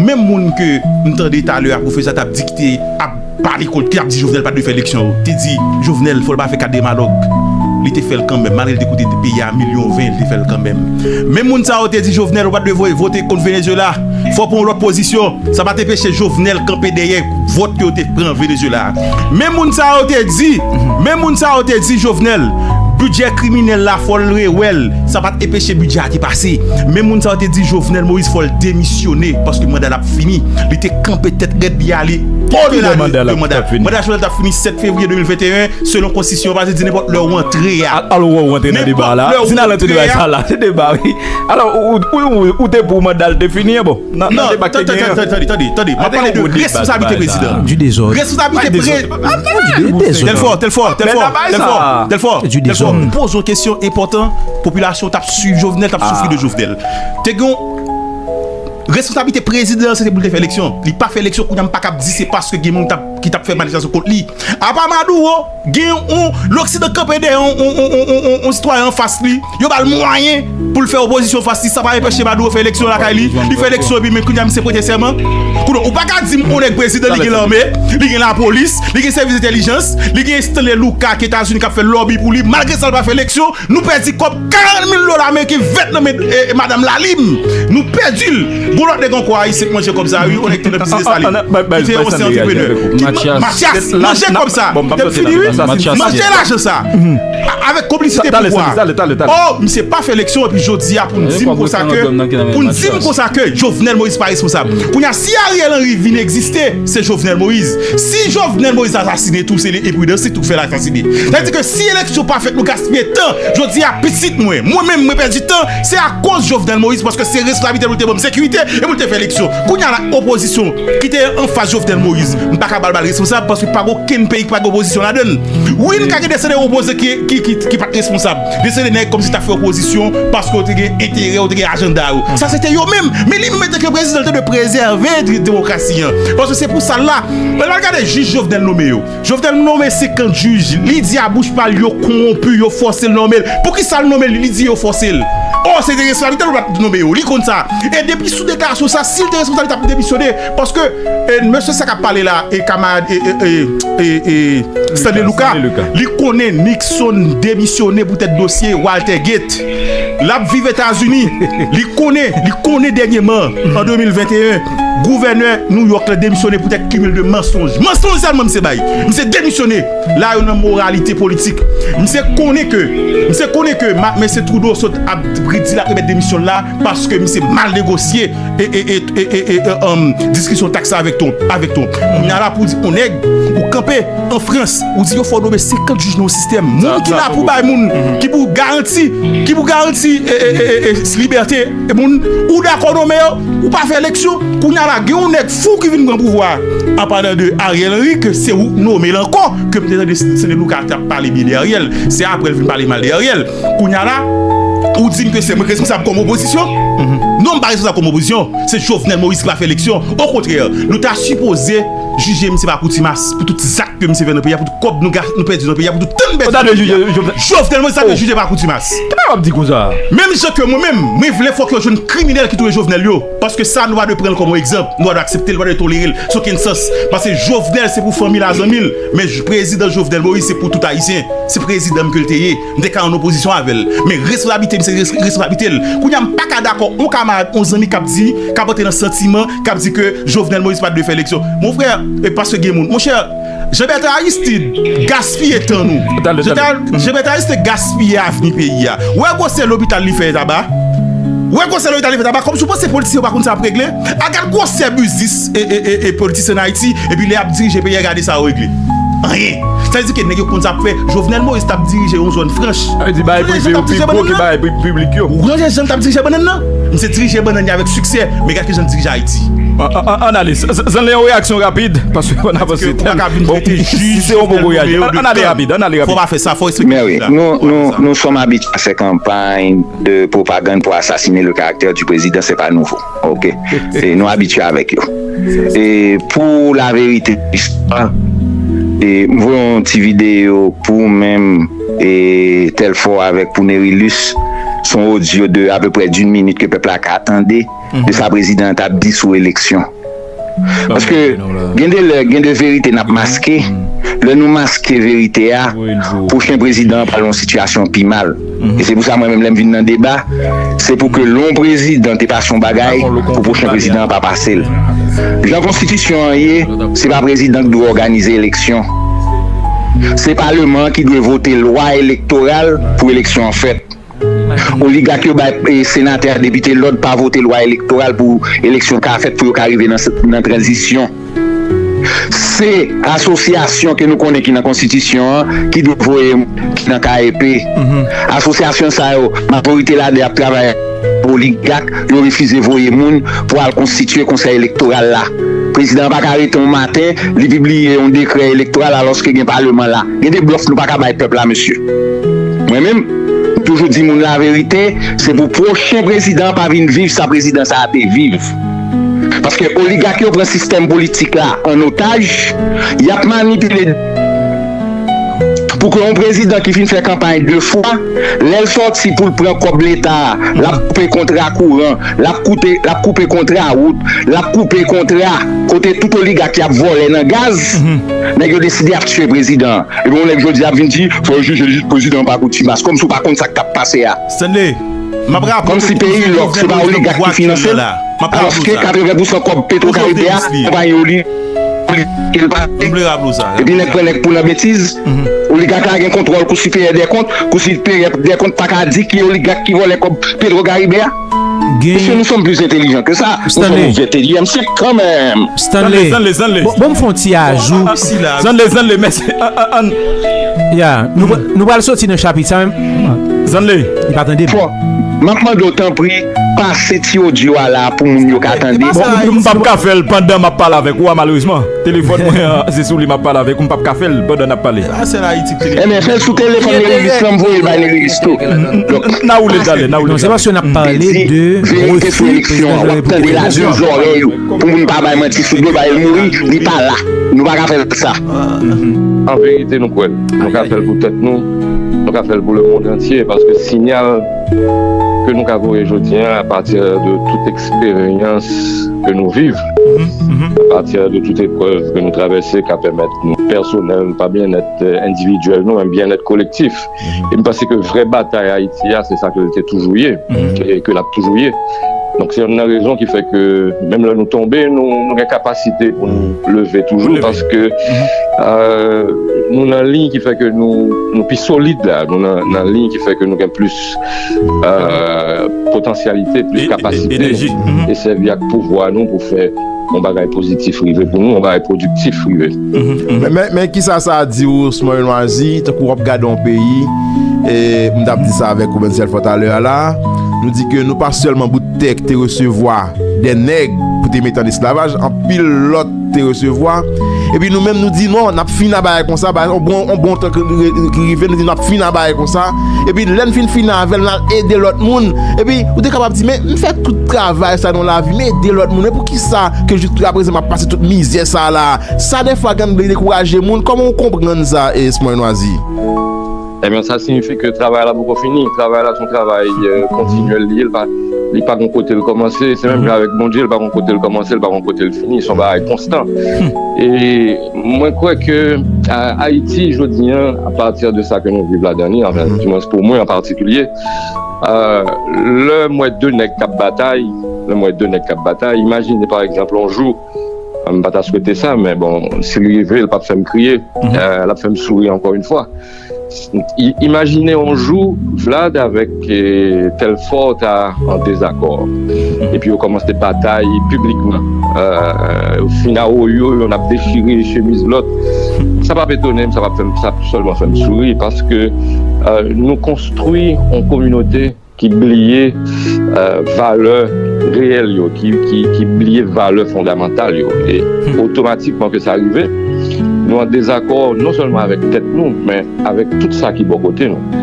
menm moun ke m tande talè a, pwofesè a t ap di ki te ap pale kont, ki ap di Jovenel pa t dwe fè eleksyon yo, te di Jovenel fò l pa fè kat de Malòk. Li te fè l kanmenm, malgre l te koute peyi a milyon ven, li te fè l kanmenm. Menm moun sa yo te di Jovenel ou pa t dwe voye, vote kont Venezuela, fò w pran yon lòt pozisyon. Sa pa t enpeche Jovenel kanpe dèyè vòt ke yo te pran Venezuela a. Menm moun sa yo te di, menm moun sa yo te di Jovenel, bidjè kriminèl la fò l rewè l. Sa pa t enpeche bidjè a te pase. Menm moun sa yo te di Jovenel Moïse fò l demisyone paske manda l ap fini. Li te kanpe tèt rèd, li ale odela de, de manda. Manda Jovenel t ap fini sèt fevriye de mil venteyen, selon konstitisyon an, pa se di nenpòt lè w antre a. Al, al, ou antre nan deba la. Di n al antre nan deba sa la. Se deba, wi. Alò, ou, ou, ou, ou te pou manda l te fini, bon. Nan, nan deba ki te genyen an. Tande, tande, tande, tande. M ap pale de responsabilite prezidan. Du désordre. Responsabilite pre... Tèlfò, tèlfò, tèlfò, tèlfò, tèlfò, tèlfò. M poze yon kesyon enpòtan. Popilasyon t ap swiv Jovenel, t ap soufri de Jovenel. Te gen yon responsabilite prezidan, se te pou l te fè eleksyon. Li pa fè eleksyon, kounye a m pa kab di se paske gen moun k t ap, ki t ap fè manifestasyon kont li. Apa Maduro, gen yon, Loksidan kanpe dèyè yon, yon, yon, yon, yon, yon sitwayen anfas li, yo ba l mwayen pou l fè opozisyon fas li, sa pa enpeche Maduro fè eleksyon lakay li, li fè eleksyon epi men kounye a misye prete sèman. Kounye a, ou pa ka di m yon nèg prezidan, li gen lame, li gen lapolis, li gen sèvis entèlijans, li gen Stanley Lucas ki Etazini k ap fè lòbi pou li, malgre sa l pa fè eleksyon, nou pèdi kòb karant mil dola ameriken vèt nan men, e, e, madanm Lalim. Nou pèdi l. Gon lòt nèg ankò ayisyen k manje kòb sa, wi, yon nèg ki nan biznis la, li. Ki te yon ansyen antreprenè. Ki, Matyas. Manje kòb sa. Te fini, wi. Manje lajan sa. A-, avèk konplisite pouvwa. Oh, misye pa fè eleksyon, epi jodi a, pou n di m konsa ke, pou n di m konsa ke Jovenel Moïse pa responsab. Kounye a, si Ariel Henry vin egziste, se Jovenel Moïse. Si Jovenel Moïse asasine tou, se li enpridans, se tou k fè l asasine. Sa vle di ke si eleksyon pa fèt, nou gaspiye tan. Jodi a, pitit mwen, mwen menm, mwen pèdi tan, se akoz Jovenel Moïse, paske se responsabilite l pou l te ban m sekirite e pou l te fè eleksyon. Kounye a la, opozisyon ki te anfas Jovenel Moïse, m pa ka ba l, ba l responsab, paske pa gen okenn peyi ki pa gen opozisyon ladan l. Wi, n ka gen de seri de opozan ki, ki, ki, ki pa t responsab. De seri de nèg kòmsi t ap fè opozisyon paske yo te gen enterè, yo te gen ajanda yo. Sa se te yo menm. Men li menm, antanke prezidan, l te dwe prezève demokrasi an. Paske se pou sa l la. Lè n al gade jij Jovenel nonmen yo, Jovenel nonmen senkant jij, li di a bouch pa l yo kowonpi, yo fòse l nonmen l. Poukisa l nonmen l? Li di yo fòse l. Oh, se te responsabilite l pou l pa t nonmen yo. Li konn sa. E depi sou deklarasyon sa, si l te responsab, li t ap demisyone. Paske, e, mesye sa k ap pale la, e kamarad, e, e, e, e, e, Stanley Lucas, li konnen Nixon demisyone poutèt dosye Watergate. L ap viv Etazini. Li konnen, li konnen dènyèman, an de mil venteyen, gouvènè New York la demisyone poutèt kimil de mansonj. Mansonj sèlman misye bay. Misye demisyone. La yo nan moralite politik. Misye konnen ke, misye konnen ke ma- mesye Trudeau sot ap di l ap remèt demisyon l la paske misye mal negosye e, e, e, e, e, e, e, um, diskisyon taks la avèk Trump, avèk Trump. Kounye a la pou di yon nèg, ou kanpe an Frans, ou di yo fò nonmen senkant jij nan yon sistèm. Moun ki la pou bay moun, ki pou garanti, ki pou garanti e, e, e, e, e, libète e moun, ou dakò nonmen yo, ou pa fè eleksyon. Kounye a la, gen yon nèg fou ki vin pran pouvwa a. An palan de Ariel Henry, ke se ou nonmen l ankò, ke m te tande Stanley Lucas t ap pale byen de Ariel. Se apre l vin pale mal de Ariel. Kounye a la, ou di m ke se mwen k responsab kòm opozisyon? Non, m pa responsab kòm opozisyon. Se Jovenel Moïse ki pa fè eleksyon. Okontrè, nou ta sipoze jije misye pa koutimas pou tout zak ke misye fè nan peyi a, pou tout kòb nou ga- nou pèdi nan peyi a, pou tout tan nou pèdi nan peyi a. Jovenel Moïse ta dwe jije pa koutimas. Ki bagay w ap di konsa? Menm jan ke mwen menm, mwen vle fòk yo jwenn kriminèl ki touye Jovenel yo. Paske sa, nou pa dwe pran l kòm yon egzanp. Nou pa dwe aksepte l, nou pa dwe tolere l. Sa okenn sans. Paske Jovenel se pou fanmi l a zanmi l. Men j- prezidan Jovenel Moïse se pou tout Ayisyen. Se prezidan m ke l te ye. M te ka an opozisyon avè l. Men responsablite m se res- responsablite l. Kounye a m pa ka dakò yon kamarad, yon zanmi k ap di, k ap antre nan santiman, k ap di ke Jovenel Moïse pa t dwe fè eleksyon. Mon frè, e paske gen moun. Monchè, Jean Bertrand Aristide gaspiye tan nou. Jean Bertrand Aristide gaspiye avni peyi a. Wè gwosè lopital li fè Taba. Wè gwosè lopital li fè Taba. Kòmsi w panse politisyen yo pa konn sa y ap regle? A gad gwosè biznis e, e, e, e politisyen ann Ayiti, epi lè y ap dirije peyi a, gade sa yo regle. Anyen. Sa vle di ke nèg yo konn sa y ap fè. Jovenel Moïse t ap dirije yon zòn franch. Sa vle di bagay prive yo pi gwo ke bagay pi- piblik yo. Ou wè jan l t ap dirije bannann nan? Misye dirije bannann li avèk siksè, men gad kijan l dirije Ayiti. An- an- an- Analiz. Z- Zanle, yon reyaksyon rapid, paske fò n avanse. Ou pa ka vin trete jij Jovenel Moïse de tan. An n ale rapid, an n ale rapid. Fò pa fè sa, fò respekte jij la. Mais oui, nous, nous, nous sommes habitués à ces campagnes de propagande pour assassiner le caractère du président, c'est pas nouveau. Ok. E nou abitye avèk yo. E pou laverite istwa, e m voye yon ti videyo pou ou menm, e Telfort avèk pou Nerilus. Se yon odyo de apeprè d'une minute ke pèp la ka tande de sa prezidan an t ap di sou eleksyon. Paske gen de lè, gen de verite n ap maske. Lè nou maske verite a, pwochen prezidan an pral nan yon sitiyasyon pi mal. E se pou sa mwen menm lè m vin nan deba, se pou ke lè yon prezidan te pase yon bagay, pou pwochen prezidan an pa pase l. Jan konstitisyon an ye, se pa prezidan ki dwe òganize eleksyon. Se paleman an ki dwe vote lwa elektoral pou eleksyon an fèt. Oligak yo bay, e, senatè ak depite lòd pa vote lwa elektoral pou eleksyon ka fèt, pou yo ka rive nan, nan tranzisyon. Se asosyasyon ke nou konnen ki nan konstitisyon an ki dwe voye moun ki nan K E P. Asosyasyon sa yo, majorite ladan y ap travay ak oligak, yo refize voye moun pou al konstitye konsèy elektoral la. Prezidan an pa ka rete yon maten, li pibliye yon dekrè elektoral alòske gen paleman la. Gen de blòf nou pa ka bay pèp la, mesye. Mwen menm, m toujou di moun laverite, se pou pwochen prezidan an pa vin viv sa prezidan sa a te viv. Paske oligak yo pran sistèm politik la an otaj, y ap manipile pou ke yon prezidan ki fin fè kanpay de fwa, lè l sòti pou l pran kòb leta a, l ap koupe kontra kouran, l ap koute, l ap koupe kontra wout, l ap koupe kontra kote tout oligak y ap vòlè nan gaz, nèg yo deside ap tiye prezidan an. Epi yon nèg jodi a ap vin di, fò yo jije jis prezidan an pa koutimas, kòmsi w pa konn sa k t ap pase a. Stanley, m ap raple w ke kouzen Jovenel Moïse t ap bwake l la. M ap raple w sa. Kouzen Denis li ye. M vle raple w sa. Epi nèg pran nèg pou nan betiz. Oligak la gen kontwòl Kou Siperyè Dèkont. Kou Siperyè Dèkont pa ka di ki oligak ki vòlè kòb Petro Caribe a. Gen Mesye, nous sommes plus intelligents que ça. Nous sommes au vingt et unième siècle quand même. Stanley, Stanley, Stanley. Bon, bon, m fè yon ti ajou. Stanley, Stanley, mèsi. An, an, an. Ya, nou, nou pral soti nan chapit sa menm. Stanley. Li pa tande m. Fò, m ap mande w tanpri, pase ti odyo a la pou moun yo ka tande. Bon, m, m p ap ka fè l pandan m ap pale avèk ou a, malerezman. Telefòn mwen an, se sou li m ap pale avèk ou, m p ap ka fè l pandan n ap pale. Enben, fè l sou telefòn Nerilis lan, m voye l bay Nerilis tou. Donk, n a woule talè, n a woule talè. Non, se paske n ap pale de refi prezidan de repiblik. Verite sou eleksyon an, w ap tande la de zòrèy ou. Pou moun pa bay manti sou do, bay l mouri, li pa la. Nou pa ka fè sa. An verite, nou kwè l. Nou ka fè l pou tèt nou, nou ka fè l pou lemonn antye, paske siyal ke nou ka voye jodi a apati de tout eksperyans ke nou viv, apati de tout eprèv ke nou travèse, ka pèmèt nou pèsonèl, pa byennèt endividyèl nou, men byennèt kolektif. E m panse ke vrè batay Ayiti a, se sa ke l te toujou ye, e ke l ap toujou ye. Donk, se youn nan rezon ki fè ke menm lè nou tonbe, nou, nou gen kapasite pou nou leve toujou, paske euh, nou nan liy ki fè ke nou, nou pi solid la, nou nan, nan liy ki fè ke nou gen plis euh, potansyalite, plis kapasite e sèvi ak pouvwa nou pou fè yon bagay pozitif rive pou nou, yon bagay pwodiktif rive. Men, men, men kisa sa di w, Smoy Nwazi, tankou w ap gade yon peyi, e m t ap di sa avèk ou Benzel Fò talè a la, nou di ke nou pa sèlman bout tè ki te resevwa de nèg pou te mete an esklavaj, anpil lòt te resevwa. Epi nou menm nou di non, n ap fin a bagay konsa, bagay, on bon, on bon tan ki rive, nou di n ap fin a bagay konsa. Epi lè n fin fini avè l, n al ede lòt moun. Epi ou te kapab di, men m fè tout travay sa nan lavi, m ede lòt moun, men poukisa ke jiskaprezan m ap pase tout mizè sa la? Sa defwa gen de dekouraje moun. Kòman w konprann sa, Esmòy Nwazi? Ebyen, sa siyifi ke travay la poko fini. Travay la se yon travay euh, kontinyèl li ye, li pa, li pa gon kote l kòmanse. Se menm jan avèk Bondye, li pa gon kote l kòmanse, li pa gon kote l fini. Se yon bagay konstan. E mwen kwè ke a, Ayiti, jodi a, apati de sa ke nou viv ladan li, anfen, dimwens pou mwen an patikilye, euh, lè m wè de nèg k ap batay, lè m wè de nèg k ap batay, imajine pa egzanp yon jou, m pa ta swete sa, men bon, si l rive, l p ap fè m kriye, euh, l ap fè m souri ankò yon fwa. I- Imajine yon jou Vlad avèk eh, Telfort ta an dezakò. Epi yo kòmanse batay piblikman. Euh, fin a woyo, yonn ap dechire chemiz lòt. Sa p ap etone m, sa p ap fè m, sa p sèlman fè m souri, paske euh, nou konstwi yon kominote ki bliye euh, valè reyèl yo, ki, ki, ki bliye valè fondamantal yo. E otomatikman ke sa rive, nou an dezakò non sèlman avèk tèt nou, men avèk tout sa ki bò kote nou.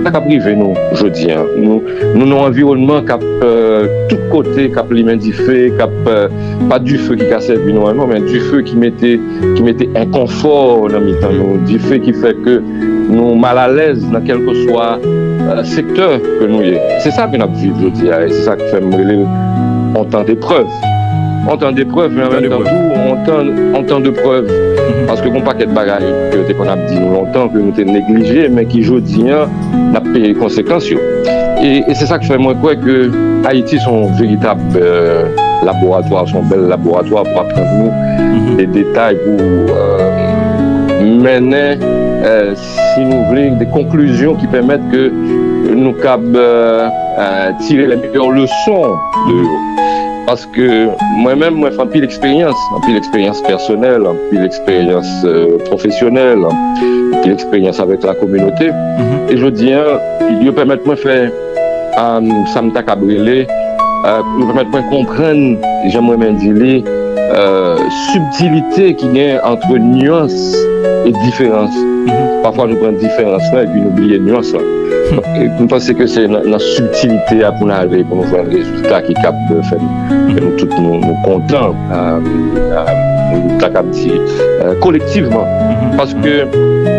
Sa k ap rive nou jodi a, nou, nou nan yon anviwònman k ap euh, tout kote, k ap limen dife, k ap euh, pa dife ki ka sèvi nou an non, men dife ki mete ki mete enkonfò nan mitan nou, dife ki fè ke nou malalèz nan kèlkeswa euh, sektè ke nou ye. Se sa ke n ap viv jodi a, e se sa k fè m rele l yon tan de prèv. Yon tan de prèv, men an menm tan tou, yon tan, yon tan de prèv. Paske gon pakèt bagay ke yo te konn ap di nou lontan, ke nou te neglije, men ki jodi a, n ap peye konsekans yo. E, e se sa k fè mwen kwè ke Ayiti se yon veritab euh, laboratwa, se yon bèl laboratwa pou aprann nou de detay, pou euh, mennen, euh, si nou vle, de konklizyon ki pèmèt ke nou kab euh, euh, tire les meilleures leçons de yo. Paske mwen menm, mwen fè anpil eksperyans, anpil eksperyans pèsonèl, anpil eksperyans euh, pwofesyonèl, anpil eksperyans avèk la kominote. E jodi a, yo pèmèt mwen fè um, sa m ta kab rele, euh, yo pèmèt mwen konprann, jan m renmen di li, euh, sibtilite ki gen ant nyans e diferans. Pafwa nou pran diferans lan epi nou bliye nyans lan. Donk, e, m panse ke se nan, nan sibtilite a pou n ale, pou nou jwenn rezilta ki kab fè n, fè nou tout nou, nou kontan, euh, euh, nou ta kab di, euh, kolektivman. Paske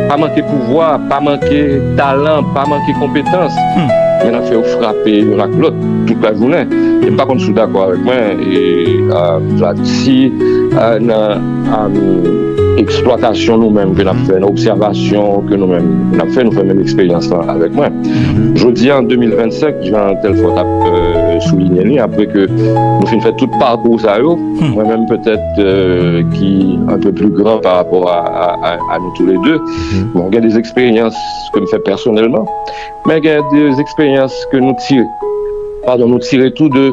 pa manke pouvwa, pa manke talan, pa manke konpetans, men n ap fè yo frape youn ak lòt tout lajounen. E m pa konn si w dakò avèk mwen, e, euh, Vlad, si euh, nan um, eksplwatasyon nou menm ke n ap fè, nan obsèvasyon ke nou menm n ap fè, nou fè menm eksperyans lan avèk mwen. Jodi a, an de mil vennsenk, jan Telfort ap euh, soulinye li, apre ke nou fin fè tout pakou sa yo, mwen menm petèt euh, ki un peu plus grand par rapport à, à, à, à nous tous les deux, bon, gen de eksperyans ke m fè pèsonèlman, men gen de eksperyans ke nou tire, padon, nou tire tou de,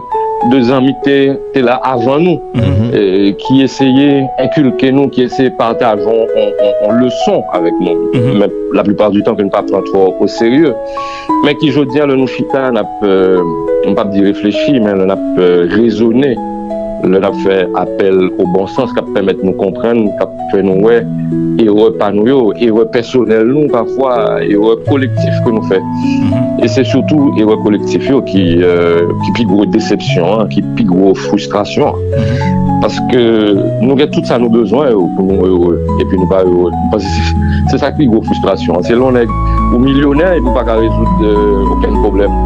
de zanmi ki te, te la avan nou, e, ki eseye enkilke nou, ki eseye pataje yon, yon, yon, yon leson avèk nou. Men laplipa di tan ke nou pa pran twò o serye. Men ki jodi a, lè nou chita, n ap, euh, m p ap di reflechi, men lè n ap euh, rezone, lè n ap fè apèl o bon sans k ap pèmèt nou konprann, k ap fè nou wè erè pa nou yo, erè pèsonèl nou pafwa, erè kolektif ke nou fè. E se sitou erè kolektif yo ki, euh, ki pi gwo desepsyon an, ki pi gwo fristrasyon an. Paske nou gen tout sa nou bezwen yo pou nou ere, epi nou pa ere. M panse se, se sa ki pi gwo fristrasyon an. Se lè yon nèg Ou milyonè epi ou pa ka rezoud, euh, okenn pwoblèm.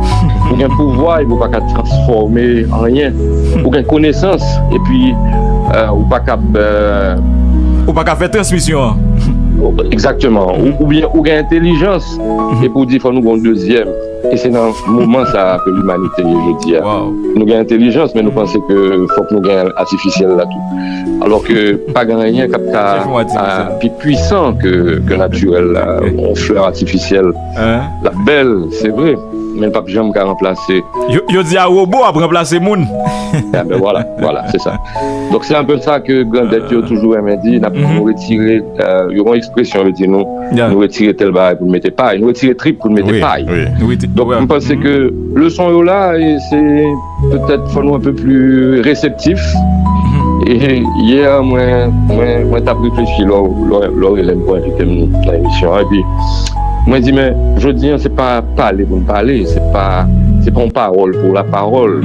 Ou gen pouvwa epi ou pa ka transfòme anyen. Ou gen konesans epi, euh, ou pa ka, euh, Ou pa ka fè transmisyon an. Egzakteman. Ou, oubyen ou gen entèlijans epi ou di fò nou gen yon dezyèm. E se nan moman sa a ke limanite ye jodi a. Wow. Nou gen entèlijans, men nou panse ke fòk nou gen atifisyèl la tou. Alò ke pa gen anyen k ap ka, Chèche yon atifisyèl. Ah, pi pwisan ke, ke natirèl la. Yon flè atifisyèl. Hein? L ap bèl, se vre, men l p ap janm ka ranplase. Yo, yo di a wobo ap ranplase moun. Ah ben voilà, voilà, se sa. Donk se anpe sa ke grandèt yo toujou renmen di, n ap, nou retire, euh, yo gen yon ekspresyon yo di nou, Yeah. nou retire tèl bagay pou n mete pay, nou retire trip pou n mete Wi, pay. Wi. Nou rete- Donk ouais. Mwen panse ke leson yo la, e se petèt fò nou enpe pli reseptif. E yè mwen, mwen, mwen t ap reflechi lè w, lè w, lè w rele m pou envite m nan emisyon an. Epi mwen di, men jodi an se pa pale pou n pale, se pa, se pa yon pawòl pou la pawòl,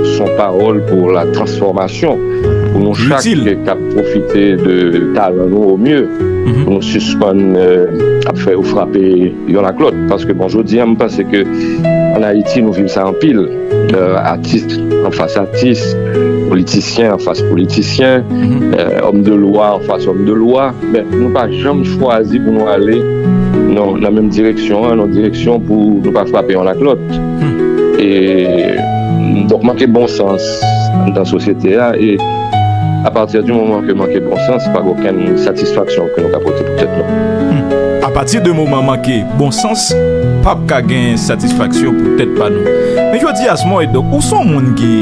se yon pawòl pou la transfòmasyon, pou nou chak Itil. K ap pwofite de talan nou o mye, pou nou sispann, euh, ap fè yo frape youn ak lòt. Paske bon, jodi an, m panse ke an Ayiti, nou viv sa anpil. Euh, atis anfas atis, politisyen anfas politisyen, euh, òm de lwa anfas òm de lwa. Men nou pa janm chwazi pou nou ale nan, nan menm direksyon an, nan direksyon pou nou pa frape youn ak lòt. E donk manke bon sans nan sosyete a, e apati di moman ke manke bon sans, pa gen okenn satisfaksyon ke nou ka pote pou tèt nou. Apati de moman manke bon sans, p ap ka gen satisfaksyon pou tèt pa nou. Men jodi a, Smoy, donk, ou se yon moun ki,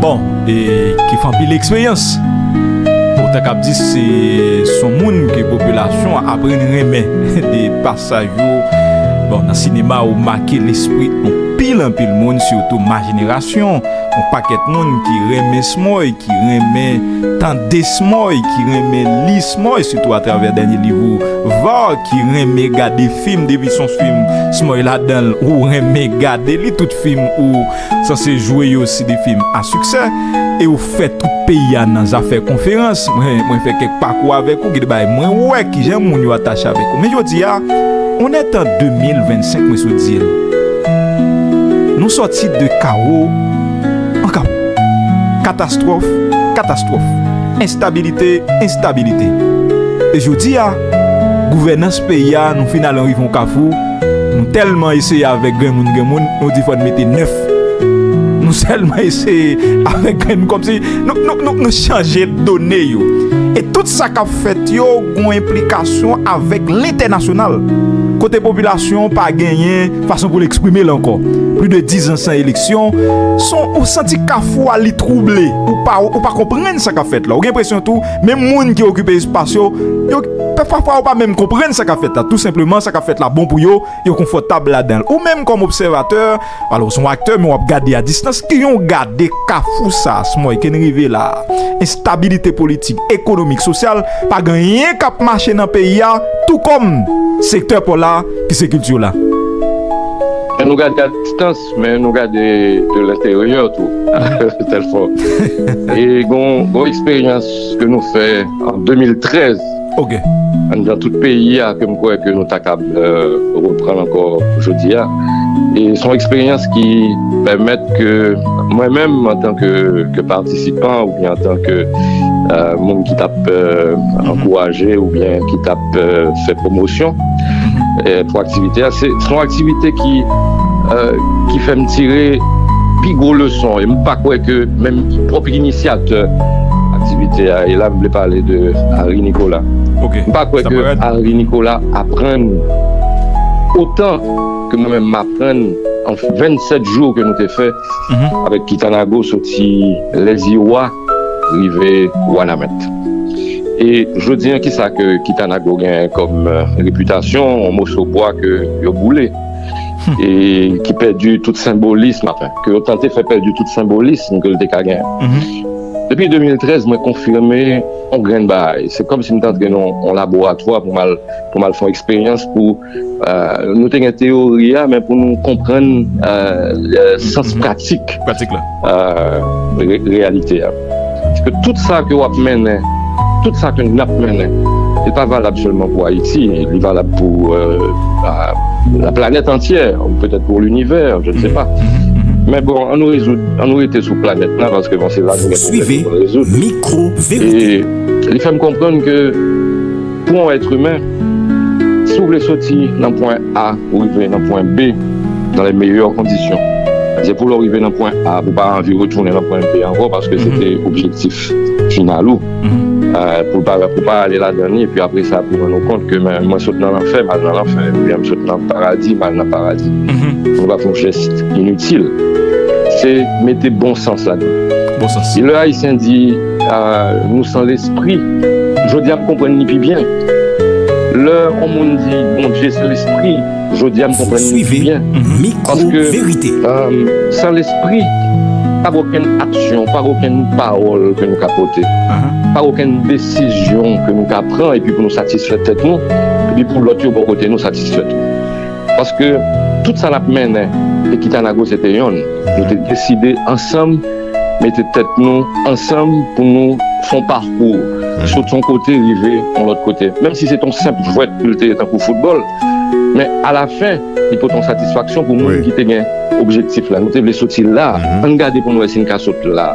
bon, e ki fè anpil eksperyans. Ou ta kab di se, se yon moun ke popilasyon an aprann renmen de pasaj ou. Bon, nan sinema, ou make lespri anpil, anpil moun, sitou ma jenerasyon. Yon pakèt moun ki renmen Smoy, ki renmen tande Smoy, ki renmen li Smoy, sitou atravè dènye liv ou, Var, ki renmen gade fim, depi se yon fim Smoy ladan l, ou renmen gade li, tout fim ou sanse jwe yo se de fim a siksè, e ou fè tout peyi a nan zafè konferans. Mwen, mwen fè kèk pakou avèk ou, gen de bagay mwen wè kijan moun yo atache avèk ou. Men jodi a, on est en de mil vennsenk, mwen sot di l. Nou sòti de kawo an kawo. Katastwòf, katastwòf. Enstabilite, enstabilite. E jodi a, gouvènans peyi a, nou fin al rive yon kafou, nou tèlman eseye avèk grenn moun, grenn moun, nou di fò n mete nèf. Nou sèlman eseye avèk grenn moun, kòmsi nou, nou, nou, nou chanje done yo. E tout sa k ap fèt yo gon enplikasyon avèk lentènasyonal. Kote popilasyon pa genyen fason pou l eksprime l ankò. Plis de diz an san eleksyon, son, ou santi kafou a li twouble. Ou pa, ou pa konprann sa k ap fèt la. Ou gen enpresyon tou, menm moun ki okipe espas yo, yo, pafwa ou pa menm konprann sa k ap fèt la. Tou senpleman, sa k ap fèt la bon pou yo, yo konfòtab ladan l. Ou menm kòm obsèvatè, alò, se yon aktè, men w ap gade a distans, ki jan w gade kafou sa, Smoy, ke n rive la. Enstabilite politik, ekonomik, sosyal, pa gen anyen k ap mache nan peyi a, tou kòm sektè pa w la, ki se kilti w la. Men nou gade a distans, men nou gade de lenteryè tou. Tèlfò. E gon, gon eksperyans ke nou fè an de mil trèz, Ok. anndan tout peyi a, ke m kwè ke nou ta kab, euh, reprann ankò jodi a. E se yon eksperyans ki pèmèt ke mwen menm, antan ke, ke patisipan oubyen antan ke, euh, moun ki t ap, euh, ankouraje oubyen ki t ap, euh, fè pwomosyon, euh, pou aktivite a, se, se yon aktivite ki, euh, ki fè m tire pi gwo leson. E m pa kwè ke menm pwòp inisyatè aktivite a, e la m vle pale de Harry Nicolas. Ok. M pa kwè Sa ke parèt. Harry Nicolas aprann otan ke mwen menm m aprann an vennsèt jou ke nou te fè avèk Kitanago soti Lèziwa rive Wanament. E jodi an, kisa ke Kitanago gen kòm, euh, repitasyon, yon moso bwa ke yo boule, e ki pèdi tout senbolism, anfen, ke yo tante fè pèdi tout senbolism ke l te ka gen. Depi de mil trèz, mwen konfime yon grenn bagay. Se kòmsi m te antre nan yon laboratwa pou m al, pou m al fè yon eksperyans pou, euh, nou te gen teyori a, men pou nou konprann, euh, euh, sans pratik Pratik la. euh, re- reyalite a. Paske tout sa ke w ap mennen, tout sa ke n ap mennen, li pa valab sèlman pou Ayiti, li valab pou euh, la, la planète entière, ou peut-être pour l'univers, je ne sais pas. Men bon, an nou rezoud, an nou rete sou planèt la, paske bon, se la nou gen pwoblèm pou nou rezoud. Mikro Verite. E li fè m konprann ke pou yon être humain, si w vle soti nan pwen A pou rive nan pwen B dans les meilleures conditions, se pou lè w rive nan pwen A, pou pa anvi retounen nan pwen B ankò, paske se te objektif final ou. Euh, pou pa, pou pa ale ladan li, epi apre sa, pou rann ou kont ke men, mwen sot nan lanfè, m al nan lanfè, oubyen m sot nan paradi, m al nan paradi. Nou pa fè yon jès initil. Se mete bon sans ladan. Bon sans. E lè Ayisyen di, euh, nou san lespri, jodi a m konprann li pi byen. Lè yon moun di Bondye se lespri, jodi a m konprann li pi byen. Mikro Verite. Euh, san lespri, pa gen okenn aksyon, pa gen okenn pawòl ke nou ka pote, pa gen okenn desizyon ke nou ka pran epi pou nou satisfè tèt nou, epi pou lòt yo bò kote nou satisfè tou. Paske tout sa n ap mennen, e Kitanago se te yonn, nou te deside ansanm mete tèt nou ansanm pou nou fè yon pakou, sot yon kote rive yon lòt kote. Menm si se te yon senp jwèt ke l te ye tankou foutbòl, men alafen, li pote yon satisfaksyon pou moun ki te gen objektif la. Nou te vle soti la. Ann gade pou nou wè si n ka sot la.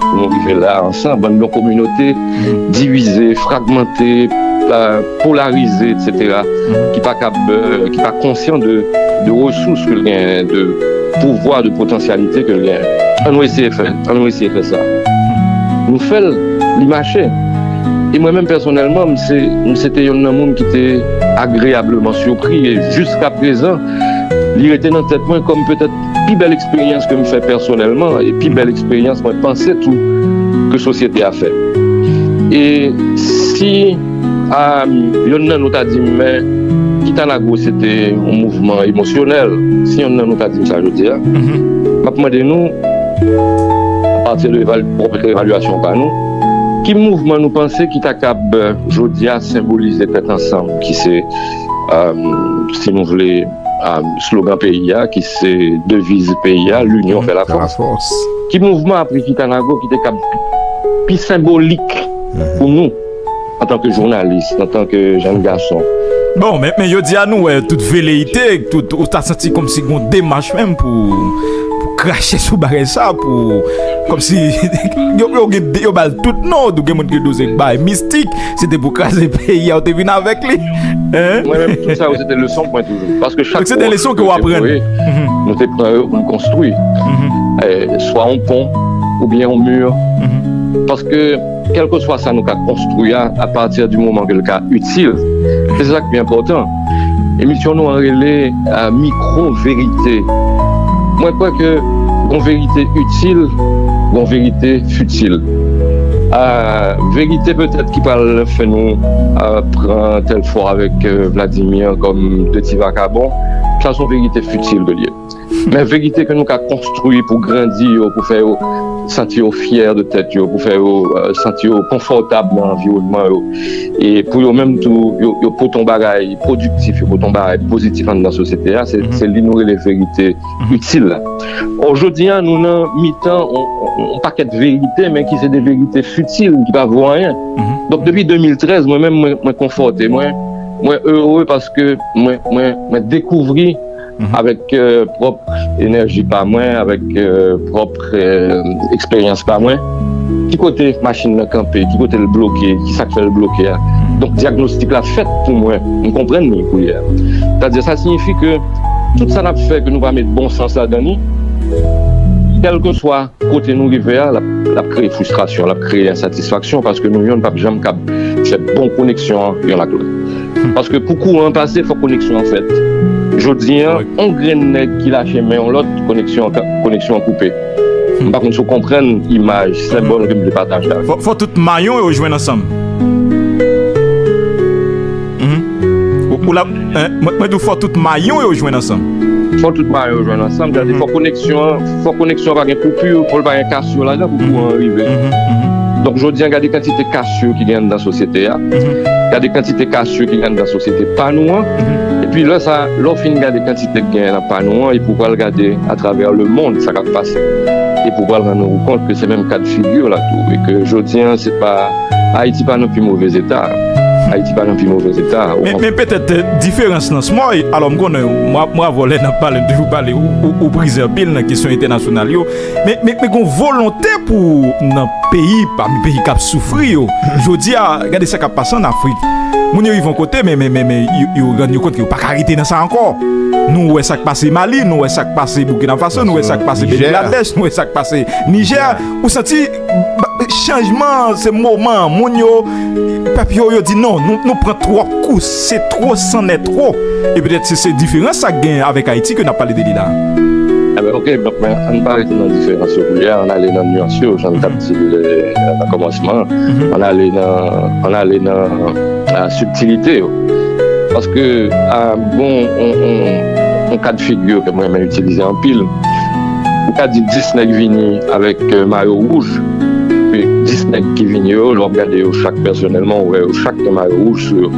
Pou nou rive la ansanm, bann yon kominote divize, fragmante, euh, polarize, et cetera, ki pa kab, euh, ki pa konsyan de, de resous ke l genyen, de pouvwa, de potansyalite ke l genyen. Ann nou eseye fè, ann nou eseye fè sa. Nou fè l, li mache. E mwen menm pèsonèlman, m se, m se te yonn nan moun ki te agreyableman sipri e jiska prezan, li rete nan tèt mwen kòm petèt pi bèl eksperyans ke m fè pèsonèlman e pi bèl eksperyans mwen panse tou ke sosyete a fè. E si a, yonn nan nou ta di m, men Kitanago se te yon mouvman emosyonèl, si yonn nan nou ta di m sa jodi a, m ap mande nou, apati de eval, pwòp evalyasyon pa nou, ki mouvman nou panse ki ta kab jodi a senbolize tèt ansanm, ki se, euh, si nou vle, euh, slogan peyi a, ki se deviz peyi a, l'union fait la force. Ki mouvman apre Kitanago ki te kab pi senbolik pou nou? Antanke jounalis, antanke jèn gason. Bon, men, men jodi a nou wè tout veleyite, tout, ou ta santi kòmsi gon demach menm pou, pou krache sou bagay sa, pou kòmsi yo, yo, gen, yo ba l tout non, ou gen moun ki doze bay mistik, se te pou kraze peyi a, ou te vin avèk li. Hein? Mwen menm, tout sa yo se te leson pou mwen toujou. Paske chak se te leson ke w aprann. Nou te pran yo pou n konstwi. Eh, swa yon pon, oubyen yon mi. Paske kèlkeswa sa nou ka konstwi a, apati di moman ke l ka itil, se sa ki pi enpòtan. Emisyon nou an rele, euh, Mikwo Verite. Mwen kwè ke gon verite itil, gon verite fitil. Euh, verite petèt ki pral fè nou, euh, pran tèl fwa avèk, euh, Vladimir kòm de ti vakabon, sa se yon verite fitil ke l ye. Men verite ke nou ka konstwi pou grandi yo, pou fè yo santi yo fyè de tèt yo, pou fè yo, euh, santi yo konfòtab nan anviwònman yo, e pou yo menm tou, yo, yo pote yon bagay pwodiktif, yo pote yon bagay pozitif anndan sosyete a, se, se li nou rele verite itil la. Ò, jodi a, nou nan mitan yon, yon, yon pakèt verite, men ki se de verite fitil, ki pa vo anyen. Donk, depi de mil trèz, mwen menm, mwen, mwen konfòte mwen, mwen ere paske mwen, mwen, mwen dekouvri avèk, euh, pwòp enèji pa mwen, avèk, euh, pwòp, euh, eksperyans pa mwen, ki kote machin nan kanpe, ki kote l bloke, ki sa k fè l bloke a. Donk, dyagnostik la fèt pou mwen, m konprann li kounye a. Sètadi, sa siyifi ke tout sa n ap fè, ke nou pa met bon sans ladan li, kèlkeswa kote nou rive a, l ap, l ap kreye fristrasyon, l ap kreye ensatisfaksyon, paske nou yonn p ap janm kab fè bon koneksyon an yonn ak lòt. Paske pou kouran an pase, fòk koneksyon an fèt. Jodi a, yon grenn nèg ki lache men yon lòt, koneksyon an ka, koneksyon an koupe. M pa konn si w konprann imaj, senbòl ke m vle pataje avè w. Fò, fò tout mayon yo jwenn ansanm. Ou, ou la, mwen, mwen di w fò tout mayon yo jwenn ansanm. Fò tout mayon yo jwenn ansanm, sètadi fò koneksyon an, fò koneksyon an pa gen koupi, fò l pa gen kasyon ladan pou kouran an rive. Donk, jodi a, gade kantite kasyon ki gen anndan sosyete a. Gade kantite kasyon ki gen anndan sosyete pa nou an. Epi lè sa, lè w fin gade kantite ki gen nan pa nou an, epi w pral gade atravè lemonn sa k ap pase. Epi w pral rann ou kont ke se menm kad figi la tou. E ke jodi a, se pa, Ayiti pa nan pi move eta. Ayiti pa nan pi movèz eta. Men, men petèt, eh, diferans nan smòy, alò m konnen, mwa, mwa vòlè nan pale, m toujou pale, ou, ou, ou brize anpil nan kesyon entènasyonal yo, men, men, men gon volonte pou nan peyi, pami peyi k ap soufri yo. Jodi a, gade sa k ap pase ann Afrik. Moun yo rive yon kote, men, men, men, men yo, yo rann yo kont ke yo pa ka rete nan sa ankò. Nou wè sa k pase Mali, nou wè sa k pase Burkina Faso, nou wè sa k pase Bangladesh, nou wè sa k pase Nijè. Ou santi chanjman, se moman, moun yo, pèp yo, yo di non, nou, nou pran twòp kou, se two, c'en est trop. E petèt se, se diferans sa k gen avèk Ayiti ke n ap pale de li la. Eben, ok, donk, men, ann pa rete nan diferans yo kounye a, ann ale nan nyans yo, jan n t ap di l, eh, nan kòmansman an. Ann ale nan, ann ale nan, ah, sibtilite yo. Paske, ah, bon, on, on, on kad figi ke mwen renmen itilize anpil. Ou ka di dis nèg vini avèk, eh, mayo wouj. Epi dis nèg ki vini yo, lè w ap gade yo chak pèsonèlman, ou wè yo chak gen mayo wouj sou yo.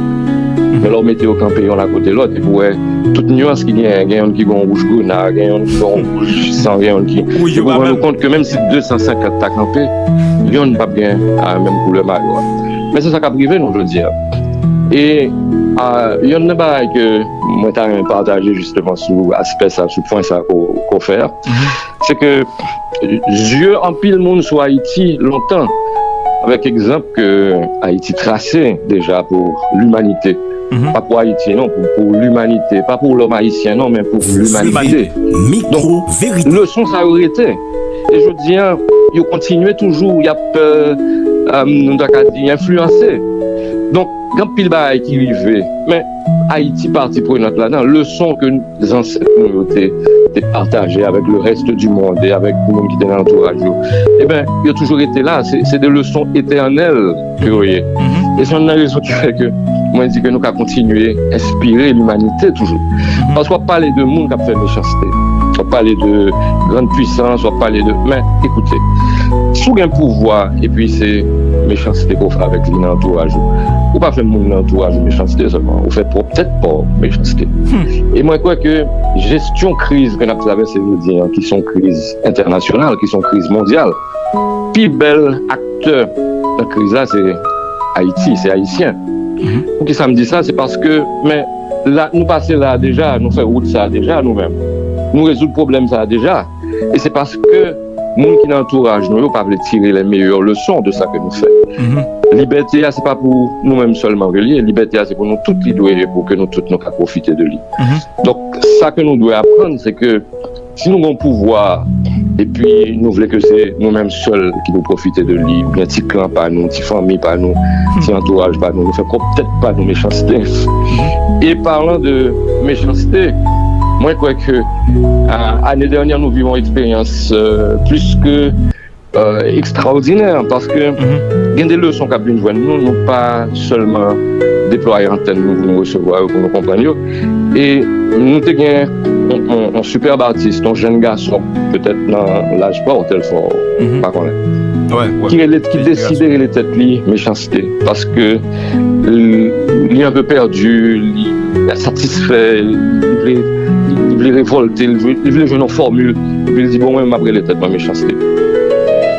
Men lè w mete yo kanpe yonn akote lòt, epi w wè tout nyans ki genyen, gen yonn ki gen yon wouj grena, gen yonn ki gen yon wouj san, gen yonn ki... Ou konprann nou kont ke menm si de san senkant ta kanpe, yonn p ap gen, ah, menm koulè mayo a. Men se sa k ap rive nou jodi a. E, ah, yonn nan bagay ke mwen ta renmen pataje jisteman sou aspè sa, sou pwen sa ke w, ke w fè a, se ke zye anpil moun sou Ayiti lontan, avèk egzanp ke Ayiti trase deja pou limanite. Pa pou Ayiti non, pou, pou limanite. Pa pou lòm ayisyen non, men pou limanite. Donk, leson sa yo rete. E jodi a, yo kontinye toujou, y ap, euh, euh, nou ta ka di, enfliyanse. Donk, gen anpil bagay ki rive. Men, Ayiti pati prenant ladan. Leson ke zansèt nou yo te, te pataje avèk le reste du monde e avèk moun ki te nan antouraj yo, eben, yo toujou rete la. Se, se de leson etènèl ke yo ye. E se youn nan rezon ki fè ke mwen di ke nou ka kontinye enspire limanite toujou. Paske w ap pale de moun k ap fè mechanste. W ap pale de grann pwisans, w ap pale de, men, ekoute, si w gen pouvwa epi se mechanste ke w fè avèk li nan antouraj ou, ou pa fè moun nan antouraj ou mechanste sèlman, ou fè pwòp tèt pa w mechanste. E mwen kwè ke jesyon kriz ke n ap travèse jodi a, ki se yon kriz entènasyonal, ki se yon kriz mondyal, pi bèl aktè nan kriz la, se Ayiti, se Ayisyen. Poukisa m di sa? Se paske, men, la, nou pase la deja, nou fè wout sa deja, nou menm. Nou rezoud pwoblèm sa deja. E se paske moun ki nan antouraj nou yo pa vle tire les meilleures leçons de sa ke nou fè. Libète a, se pa pou nou menm sèlman ke l ye. Libète a, se pou nou tout li dwe ye, pou ke nou tout nou ka pwofite de li. Donk, sa ke nou dwe aprann, se ke si nou gen yon pouvwa, epi nou vle ke se nou menm sèl ki pou pwofite de li, oubyen ti klan pa nou, ti fanmi pa nou, ti antouraj pa nou, nou fè pwòp tèt pa nou mechanste. E palan de mechanste, mwen kwè ke, a, ane dènyè, nou viv yon eksperyans, euh, plis ke, euh, ekstraòdinè, paske gen de leson k ap vin jwenn nou, nou pa sèlman deplwaye antèn nou pou nou resevwa yo, pou nou konprann yo. E nou te gen yon, yon, yon sipèb atis, yon jèn gason, petèt nan laj pa w, Telfò, pa konnen, ki rele, ki deside rele tèt li Mechanste, paske li, li enpe pèdi, li satisfè, li vle, li, li vle revòlte, li vle, li vle jwenn yon fòmil, epi li di, bon, mwen, m ap rele tèt mwen Mechanste.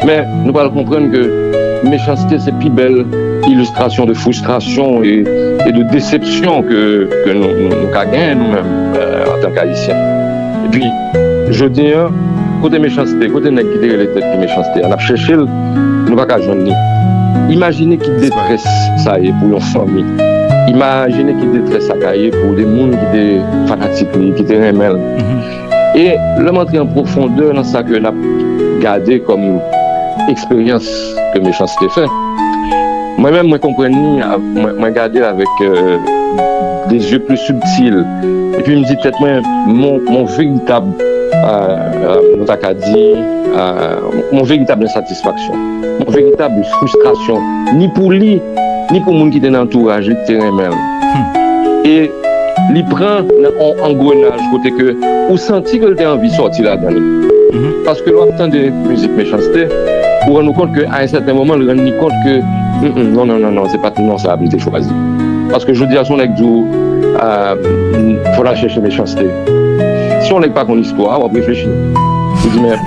Men, nou pral konprann ke mechanste se pi bèl ilistrasyon de fristrasyon e, e de desepsyon ke, ke nou, nou, nou ka genyen nou menm, euh, antanke Ayisyen. Epi, jodi a, kote Mechanste, kote nèg ki te rele tèt li Mechanste a, n ap chèche l, nou pa ka jwenn li. Imajine ki detrès sa ye pou yon fanmi. Imajine ki detrès sa ka ye pou de moun ki te fanatik li, ki te renmen l. E lè m antre an pwofondè nan sa ke n ap gade kòm eksperyans ke Mechanste fè, mwen menm, mwen konprann li, a, mwen, mwen gade l avèk, euh, des yeux plus subtils. Epi m di tèt mwen, mon, mon veritab, euh, euh, nou ta ka di, euh, mon veritab ensatisfaksyon, mon veritab fristrasyon, ni pou li, ni pou moun ki te nan antouraj li, ki te renmen l. E li pran nan yon angrenaj kote ke ou santi ke l te anvi sòti ladan li. Paske lè w ap tande mizik Mechanste, ou rann ou kont ke a yon sèten moman, l rann li kont ke, mm, mm, non, non, non, non, se pa t non sa a pou l te chwazi. Paske jodi a, si yon nèg di w, ah, fò n al chèche Mechanste. Si yon nèg pa konn istwa a, w ap reflechi. Ou di, men,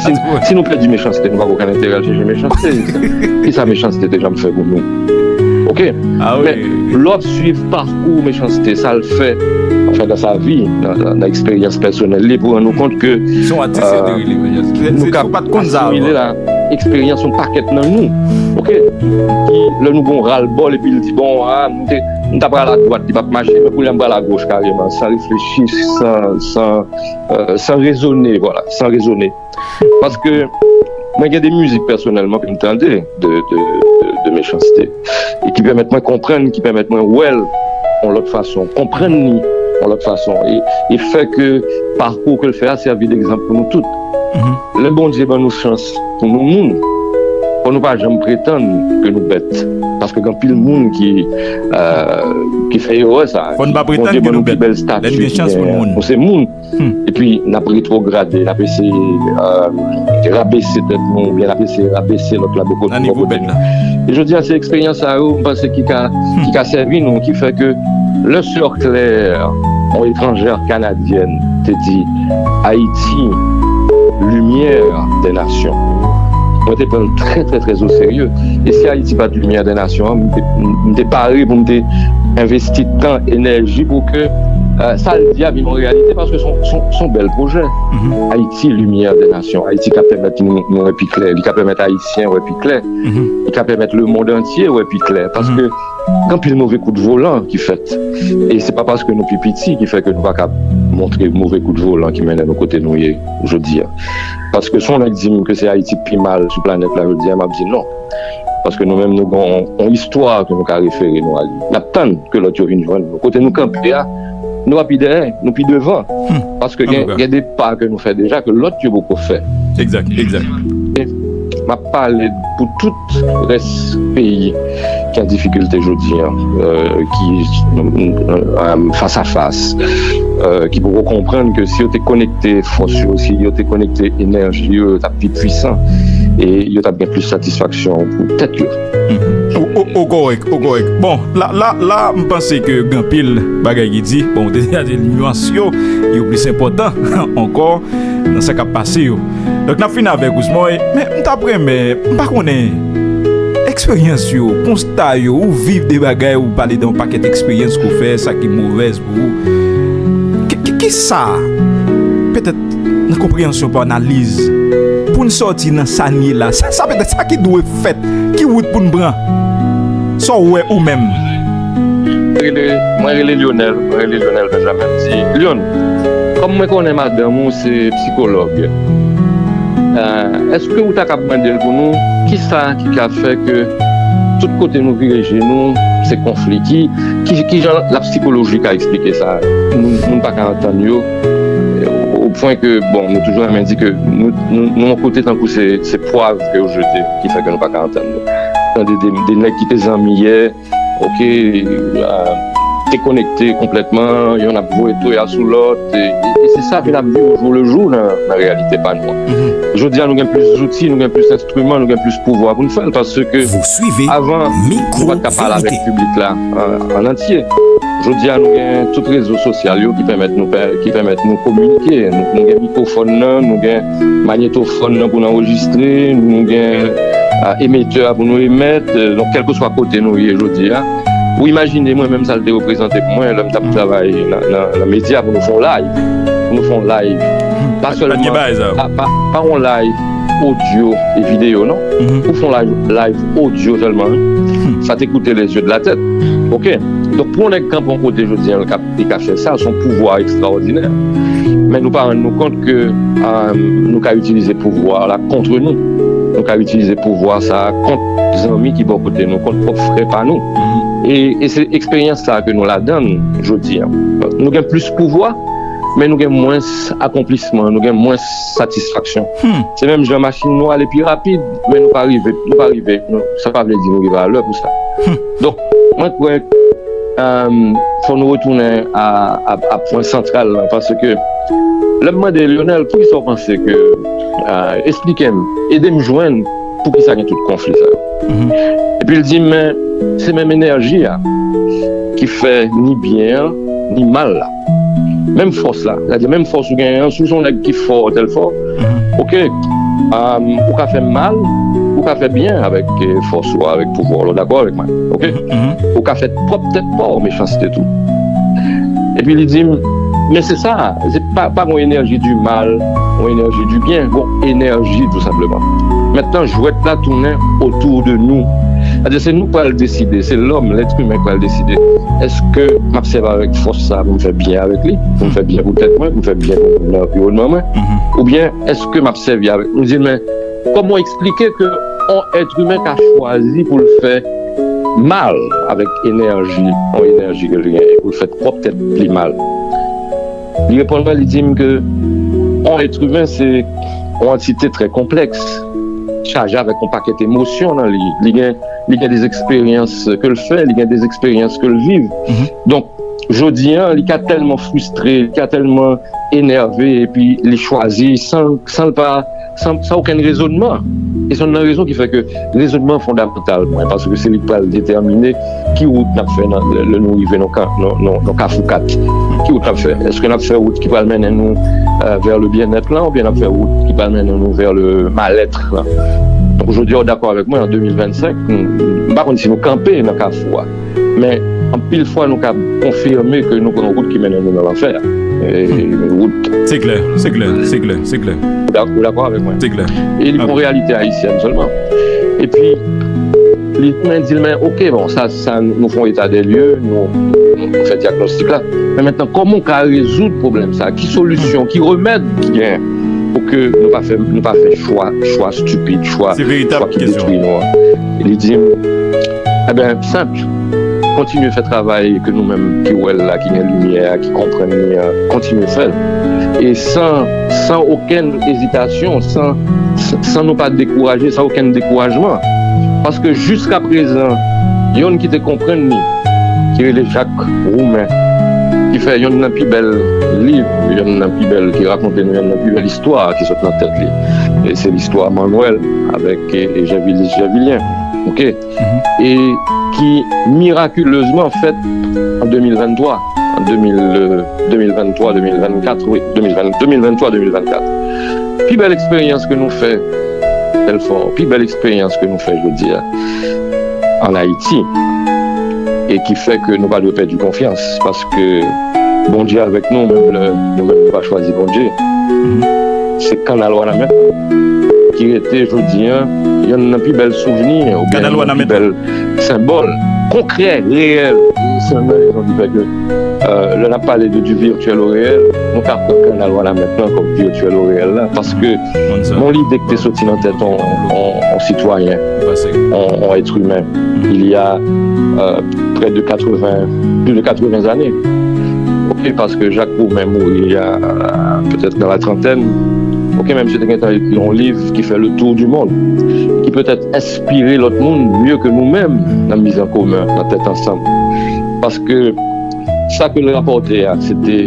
si, si nou pèdi Mechanste, nou pa gen okenn enterè al chèche Mechanste. Kisa Mechanste te janm fè pou nou? Ok? Men lè w ap swiv pakou Mechanste, sa l fè, anfen, dans sa vi, nan, nan, nan eksperyans pèsonèl li, pou rann nou kont ke, Se yon atis yo te rele Mechanste. Se, se, ou pa t konn sa avan. Eksperyans yon pakèt nan nou. Ok? Ki, lè nou gon ral bòl, epi l di, bon, a, m te, m ta pral adwat, li p ap mache, men kounye a m pral agoch kareman, san reflechi, san, san, euh, san rezone, vwala, san rezone. Paske mwen gen de mizik pèsonèlman ke m tande de, de, de, de Mechanste, e ki pèmèt mwen konprann, ki pèmèt mwen wè l yon lòt fason, konprann li yon lòt fason, e, e fè ke pakou ke l fè a sèvi degzanp pou nou tout. Lè Bondye ban nou chans pou nou moun, fò nou pa janm pretann ke nou bèt. Paske gen anpil moun ki, euh, ki fè erè sa. Fò n pa pretann ke nou bèt. Lè n gen chans pou nou moun. Nou se moun. Epi n ap retwograde, n ap eseye, euh, rabese tèt nou, oubyen n ap eseye rabese lòt la bò kote nou. E jodi a, se eksperyans sa yo, m panse, ki ka, ki ka sèvi nou, ki fè ke lè sè Claire, yon etranjè kanadyèn, te di, Haïti, lumière des nations. Mwen te pran l trè, trè, trè o serye. E si Ayiti pa t Lumière des Nations, m te, m te pare pou m te envesti tan, enèji pou ke, euh, sa l di a vin yon reyalite, paske se yon, se yon, se yon bèl pwojè. Ayiti, Lumière des Nations. Ayiti ka pèmèt nou, nou wè pi klè. Li ka pèmèt Ayisyen wè pi klè. Li ka pèmèt lemonn antye wè pi klè. Paske gen anpil move kout volan ki fèt. E se pa paske nou pi piti ki fè ke nou pa ka montre move kout volan ki mennen nou kote nou ye jodi a. Paske si yon nèg di m ke se Ayiti k pi mal sou planèt la jodi a, m ap di non. Paske nou menm, nou gen yon, yon istwa ke nou ka refere nou a li. N ap tann ke lòt yo vin jwenn nou. Kote nou kanpe a, nou pa pi dèyè, nou pi devan. Paske gen, gen de pa ke nou fè deja ke lòt yo poko fè. Egzak, egzak. E m ap pale pou tout rès peyi ki an difikilte jodi a, euh, ki, euh, fas a fas, euh, ki poko konprann ke si yo te konekte fòs yo, si yo te konekte enèji yo, yo t ap pi pwisan e yo t ap gen plis satisfaksyon pou tèt yo. Ou, ou, ou kòrèk, ou kòrèk. Bon, la, la, la, m panse ke gen anpil bagay ki di, bon, ou te deja di nyans yo, yo plis enpòtan ankò nan sa k ap pase yo. Donk, n ap fini avèk Ousmoy, men m t ap renmen, m pa konnen, eksperyans yo, konsta yo, ou viv de bagay, ou pale de yon pakèt eksperyans ke w fè, sa ki movèz pou ou. Ki, ki, ki sa, petèt, nan konpreyansyon pa analiz, pou n sòti nan sa n ye la, sa, sa petèt sa ki dwe fèt, ki wout pou n pran, sa w wè ou menm? Mwen rele, mwen rele Lionel, mwen rele Lionel Benjamin. M di, Lion, kòm mwen konnen madanm ou se psikològ, euh, èske ou ta kab mande l pou nou, kisa ki ka fè ke tout kote nou vire je nou, se konfli? Ki, ki, ki jan lapsikoloji ka eksplike sa? Moun, moun pa ka antann yo, euh, o pwen ke, bon, nou toujou renmen di ke nou, nou, nou yon kote tankou se, se pwav ke yo jete, ki fè ke nou pa ka antann nou. Tande de, de nèg ki te zanmi yè, ok, euh, dekonekte konplètman, yonn ap voye toya sou lòt, e, e, e se sa ke n ap viv au jour le jour nan, nan reyalite pa nou an. Jodi a, nou gen plis zouti, nou gen plis enstriman, nou gen plis pouvwa pou n fè l, paske avan, nou pa t ka pale avèk piblik la an, an antye. Jodi a, nou gen tout rezo sosyal yo ki pèmèt nou, ki pèmèt nou kominike. Nou, nou gen mikwofòn nan, nou gen manyetofòn nan pou n anrejistre, nou gen, a, emetè a pou nou emèt. Donk, kèlkeswa kote nou ye jodi a, ou imajine mwen menm sa l te reprezante pou mwen lè m t ap travay nan, nan, nan medya pou nou fè yon live. Pou nou fè yon live. Pa sèlman, pa, pa, pa yon live odyo e videyo, non. Ou fè yon live, live odyo sèlman, wi. Sa te koute les yeux de la tête. Ok? Donk, pou yon nèg kanpe yon kote jodi a, l ka, li ka fè sa, se yon pouvwa ekstraòdinè. Men nou pa rann nou kont ke, euh, nou ka itilize pouvwa la kont nou. Nou ka itilize pouvwa sa a kont zanmi ki bò kote nou, kont pwòp frè pa nou. E, e se eksperyans sa a ke nou ladan l jodi a. Nou gen plis pouvwa, men nou gen mwens akonplisman, nou gen mwens satisfaksyon. Se menm jan machin nou ale pi rapid, men nou pa rive, nou pa rive, nou, sa pa vle di nou rive a lè pou sa. Donk, mwen kwè, euh, fò nou retounen a, a, a pwen santral lan, paske lè m mande Lionel, poukisa w panse ke, euh, eksplike m, ede m jwenn poukisa gen tout konfli sa yo. Epi l di m, men se menm enèji a ki fè ni byen an, ni mal la. Menm fòs la, sètadi menm fòs ou genyen an, si w se yon nèg ki fò, tèl fò, ok, um, ou ka fè m mal, Ou ka fè byen avèk eh, fòs ou, avèk pouvwa w, ou dakò avèk mwen? Oke? Ou ka fè pwòp tèt pa w mechanste tou. Epi li di m, men se sa, se pa, pa yon enèji di mal, yon enèji di byen, yon enèji tou senpleman. Mentnan, jwèt la tounen otou de nou. Sètadi, se nou k pral deside, se lòm, lèt imen k pral deside. Èske m ap sèvi avèk fòs sa pou m fè byen avèk li, pou m fè byen pou tèt mwen, pou m fè byen pou moun nan anviwònman mwen? Oubyen èske m ap sèvi avèk, m di, men kòman w eksplike ke yon èt imen ka chwazi pou l fè mal avèk enèji, yon enèji ke l genyen, pou l fè pwòp tèt li mal? Li reponn mwen, li di m ke yon èt imen se yon antite trè konplèks, chaje avèk yon pakèt emosyon nan li. Li gen, li gen de eksperyans ke l fè, li gen de eksperyans ke l viv. Donk, jodi a, li ka tèlman fristre, li ka tèlman enève, epi li chwazi san, san l pa, san, san okenn rezonman. E se youn nan rezon ki fè ke rezonman fondamantal mwen, paske se li k pral detèmine ki wout n ap fè nan, lè, lè nou rive nan ka, nan, nan, nan kafou kat. Ki wout n ap fè? Èske n ap fè wout ki pral mennen nou eh, vers le bien-être la, oubyen n ap fè wout ki pral mennen nou vers le mal-être la? Donk, jodi a, w dakò avèk mwen, an de mil vennsenk, m, m pa konn si nou kanpe nan kafou a. Men, anpil fwa, nou ka konfime ke nou pran wout ki mennen nou nan lanfè. E, wout. Se klè, se klè, se klè, se klè. Ou dak-, ou dakò avèk mwen? Se klè. E li pa yon reyalite ayisyèn sèlman. Epi, li, men di l, men, oke, bon, sa, sa, nou fè yon eta de lye, nou, nou fè dyagnostik la. Men mentnan, kòman w ka rezoud pwoblèm sa? Ki solisyon, ki remèd ki gen pou ke nou pa fè, nou pa fè chwa, chwa stipid, chwa, chwa ki detwi nou an? Li di m, eben, senp, kontinye fè travay ke nou menm ki wè l la, ki gen limyè a, ki konprann li an, kontinye fè l. E san, san okenn ezitasyon, san, san nou pa dekouraje, san okenn dekourajman. Paske jiska prezan, youn ki te konprann li, ki rele Jak Woumen, ki fè youn nan pi bèl liv, youn nan pi bèl, ki rakonte nou youn nan pi bèl istwa ki sot nan tèt li. E se listwa Manwèl avèk, e, e Jèvilis Jèvilyen. Oke? E ki mirakilezman fèt an de mil venntwa, an de mil, euh, de mil venntwa, de mil vennkat, wi, de mil ven, de mil venntwa, de mil vennkat. Pi bèl eksperyans ke nou fè, Belfò, pi bèl eksperyans ke nou fè jodi a, an Ayiti, e ki fè ke nou pa dwe pèdi konfyans, paske Bondye avèk nou, menm lè nou menm nou pa chwazi Bondye. Se kannal Wanament ki rete jodi a youn nan pi bèl souvni, oubyen youn nan pi bèl senbòl konkrè, reyèl. Se youn nan rezon ki fè ke, euh, lè n ap pale de du virtuel au réel, nou ka pran kannal Wanament lan kòm virtuel au réel la, paske yon lide ki te soti nan tèt yon, yon, yon sitwayen, yon, yon èt imen, il y a, euh, près de quatre-vingts, plus de quatre-vingts années. Ok, paske Jak Woumen mouri il y a, euh, peut-être dans la trentaine. Ok, men misye te gentan ekri yon liv ki fè le tour du monde, ki petèt enspire lòt moun mye ke nou menm nan miz an komen, nan tèt ansanm. Paske sa ke l rapòte a, se te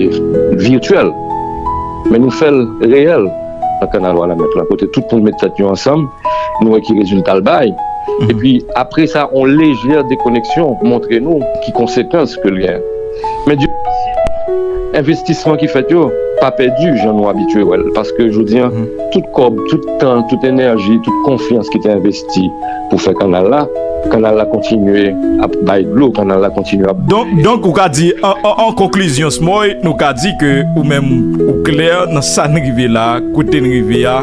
vityèl, men nou fè l reyèl nan kannal Wanament lan, kote tout moun met tèt yo ansanm, nou wè ki rezilta l bay. Epi, apre sa, on lejè dekoneksyon montre nou ki konsekans ke l gen. Men Dye mèsi, envestisman ki fèt yo pa pèdi jan nou abitye wè l. Paske jodi a, tout kòb, tout tan, tout enèji, tout konfyans ki te envesti pou fè kannal la, kannal la kontinye ap bay dlo, kannal la kontinye ap... Donk, donk ou ka di, an, an, an konklizyon, Smoy, nou ka di ke ou menm, ou klè nan sa n rive la, kote n rive a,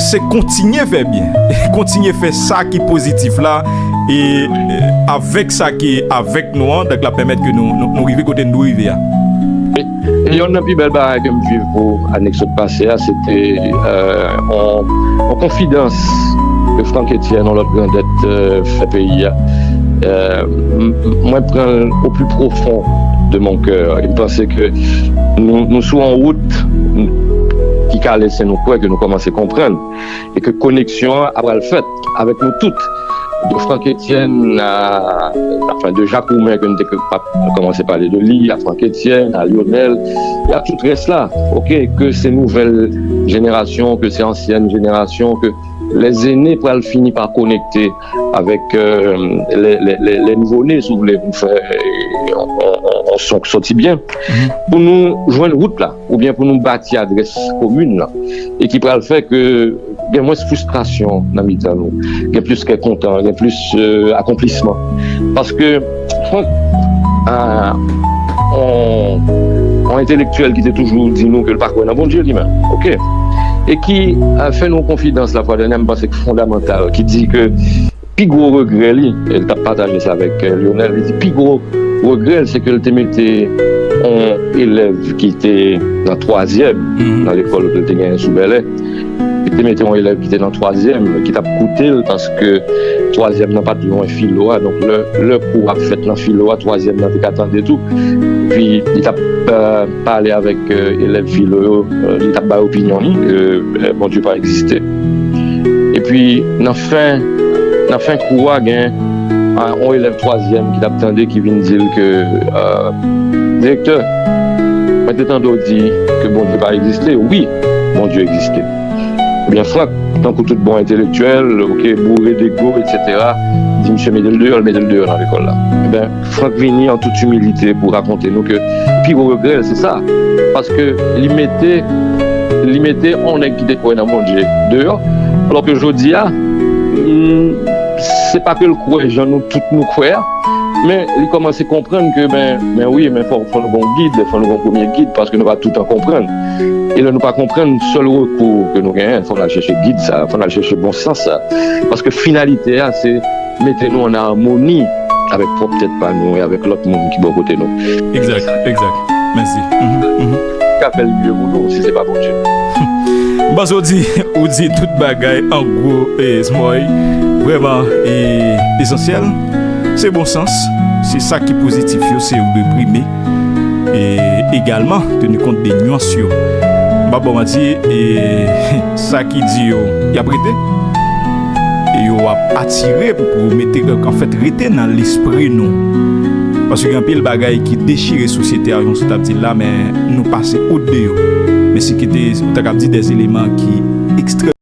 se kontinye fè byen, kontinye fè sa ki pozitif la, e, e, avèk sa ki avèk nou an, donk l ap pèmèt ke nou, nou, nou rive kote n dwe rive a. E, e youn nan pi bèl bagay ke m viv pou ane k sot pase a, se te, euh, on, on konfidans ke Franck Etienne, on lòt grandèt, euh, fè peyi a. Euh, m, m, mwen pran l au plus profond de mon cœur. E m panse ke nou, nou sou on wout ki ka lese nou kwè ke nou kòmanse konprann e ke koneksyon an ap pral fèt avèk nou tout. De Franck Etienne a, enfin, de Jak Woumen ke n te k-, pa kòmanse pale de li, a Franck Etienne, a Lionel, e a tout rès la, ok, ke se nouvèl jenerasyon, ke se ansyèn jenerasyon, ke les aînés pral fini pa konekte avèk, euh, les, les, les, les nouveaux-nés, si w vle, pou fè, euh, on, on, on son k soti byen, pou nou jwenn wout la, oubyen pou nou bati adrès komin lan, e ki pral fè ke gen mwens fristrasyon nan mitan nou. Gen plis kè kontan, gen plis, euh, akonplisman. Paske, Frank, ah, on, on entelektyèl ki te toujou di nou ke l pa kwè nan Bondye li menm, oke? E ki, ah, fè nou konfidans lafwa dènyè, m panse k fondamantal, ki di ke pi gwo regrè li, e l t ap pataje sa avèk, eh, Lionel, li di pi gwo regrè l, se ke l te mete on elèv ki te nan twazyèm nan lekòl ke l te genyen sou Bèlè. Li te mete yon elèv ki te nan twazyèm, ki t ap koute l, paske twazyèm nan pa t lwen filo a. Donk, lè, lè kou ap fèt nan filo a, twazyèm nan te ka tande tou. Epi, li t ap, euh, pale avèk, euh, elèv filo yo, euh, li t ap bay opinyon li, ke, euh, Bondye pa egziste. Epi, nan fen, nan fen kou a, gen, ah, yon elèv twazyèm ki t ap tande ki vin di l ke, euh, direktè, mwen te tande w di ke Bondye pa egziste. Wi, Bondye egziste. Ebyen, Frank, tankou tout bon entelektyèl, oke, boure dego, etsetera, di misye mete l deyò, l mete l deyò nan lekòl la. Ebyen, Frank vini an tout imilite pou rakonte nou ke pi gwo regrè l, se sa. Paske li mete, li mete on nèg ki te kwè nan Bondye deyò, alò ke jodi a, mm, se pa ke l kwè jan nou tout nou kwè a, men li kòmanse konprann ke, ben, ben wi, men fò, fò nou gon gid, fò nou gon premye gid, paske nou pa toutan konprann. E lè nou pa konprann, sèl rekou ke nou genyen, fò n al chèche gid sa, fò n al chèche bon sans sa. Paske finalite a, se mete nou an amoni avèk pwòp tèt pa nou e avèk lòt moun ki bò kote nou. Egzak, egzak. Mèsi. Mhm, mhm. Ka fè l mye pou nou si se pa Bondye. M panse w di, ou di tout bagay an gwo, e, Smoy, vrèman, e, esansyèl. Se bon sans, se sa ki pozitif yo, se yo k dwe prime. E egalman, teni kont de nyans yo. M pa ba w manti, e, sa ki di yo, y ap rete. E yo ap atire pou, pou mete, anfèt, rete nan lespri nou. Paske gen anpil bagay ki dechire sosyete a, jan w t ap di l la, men nou pase out de yo. Men se ki te, ou ta kab di, de eleman ki ekstrè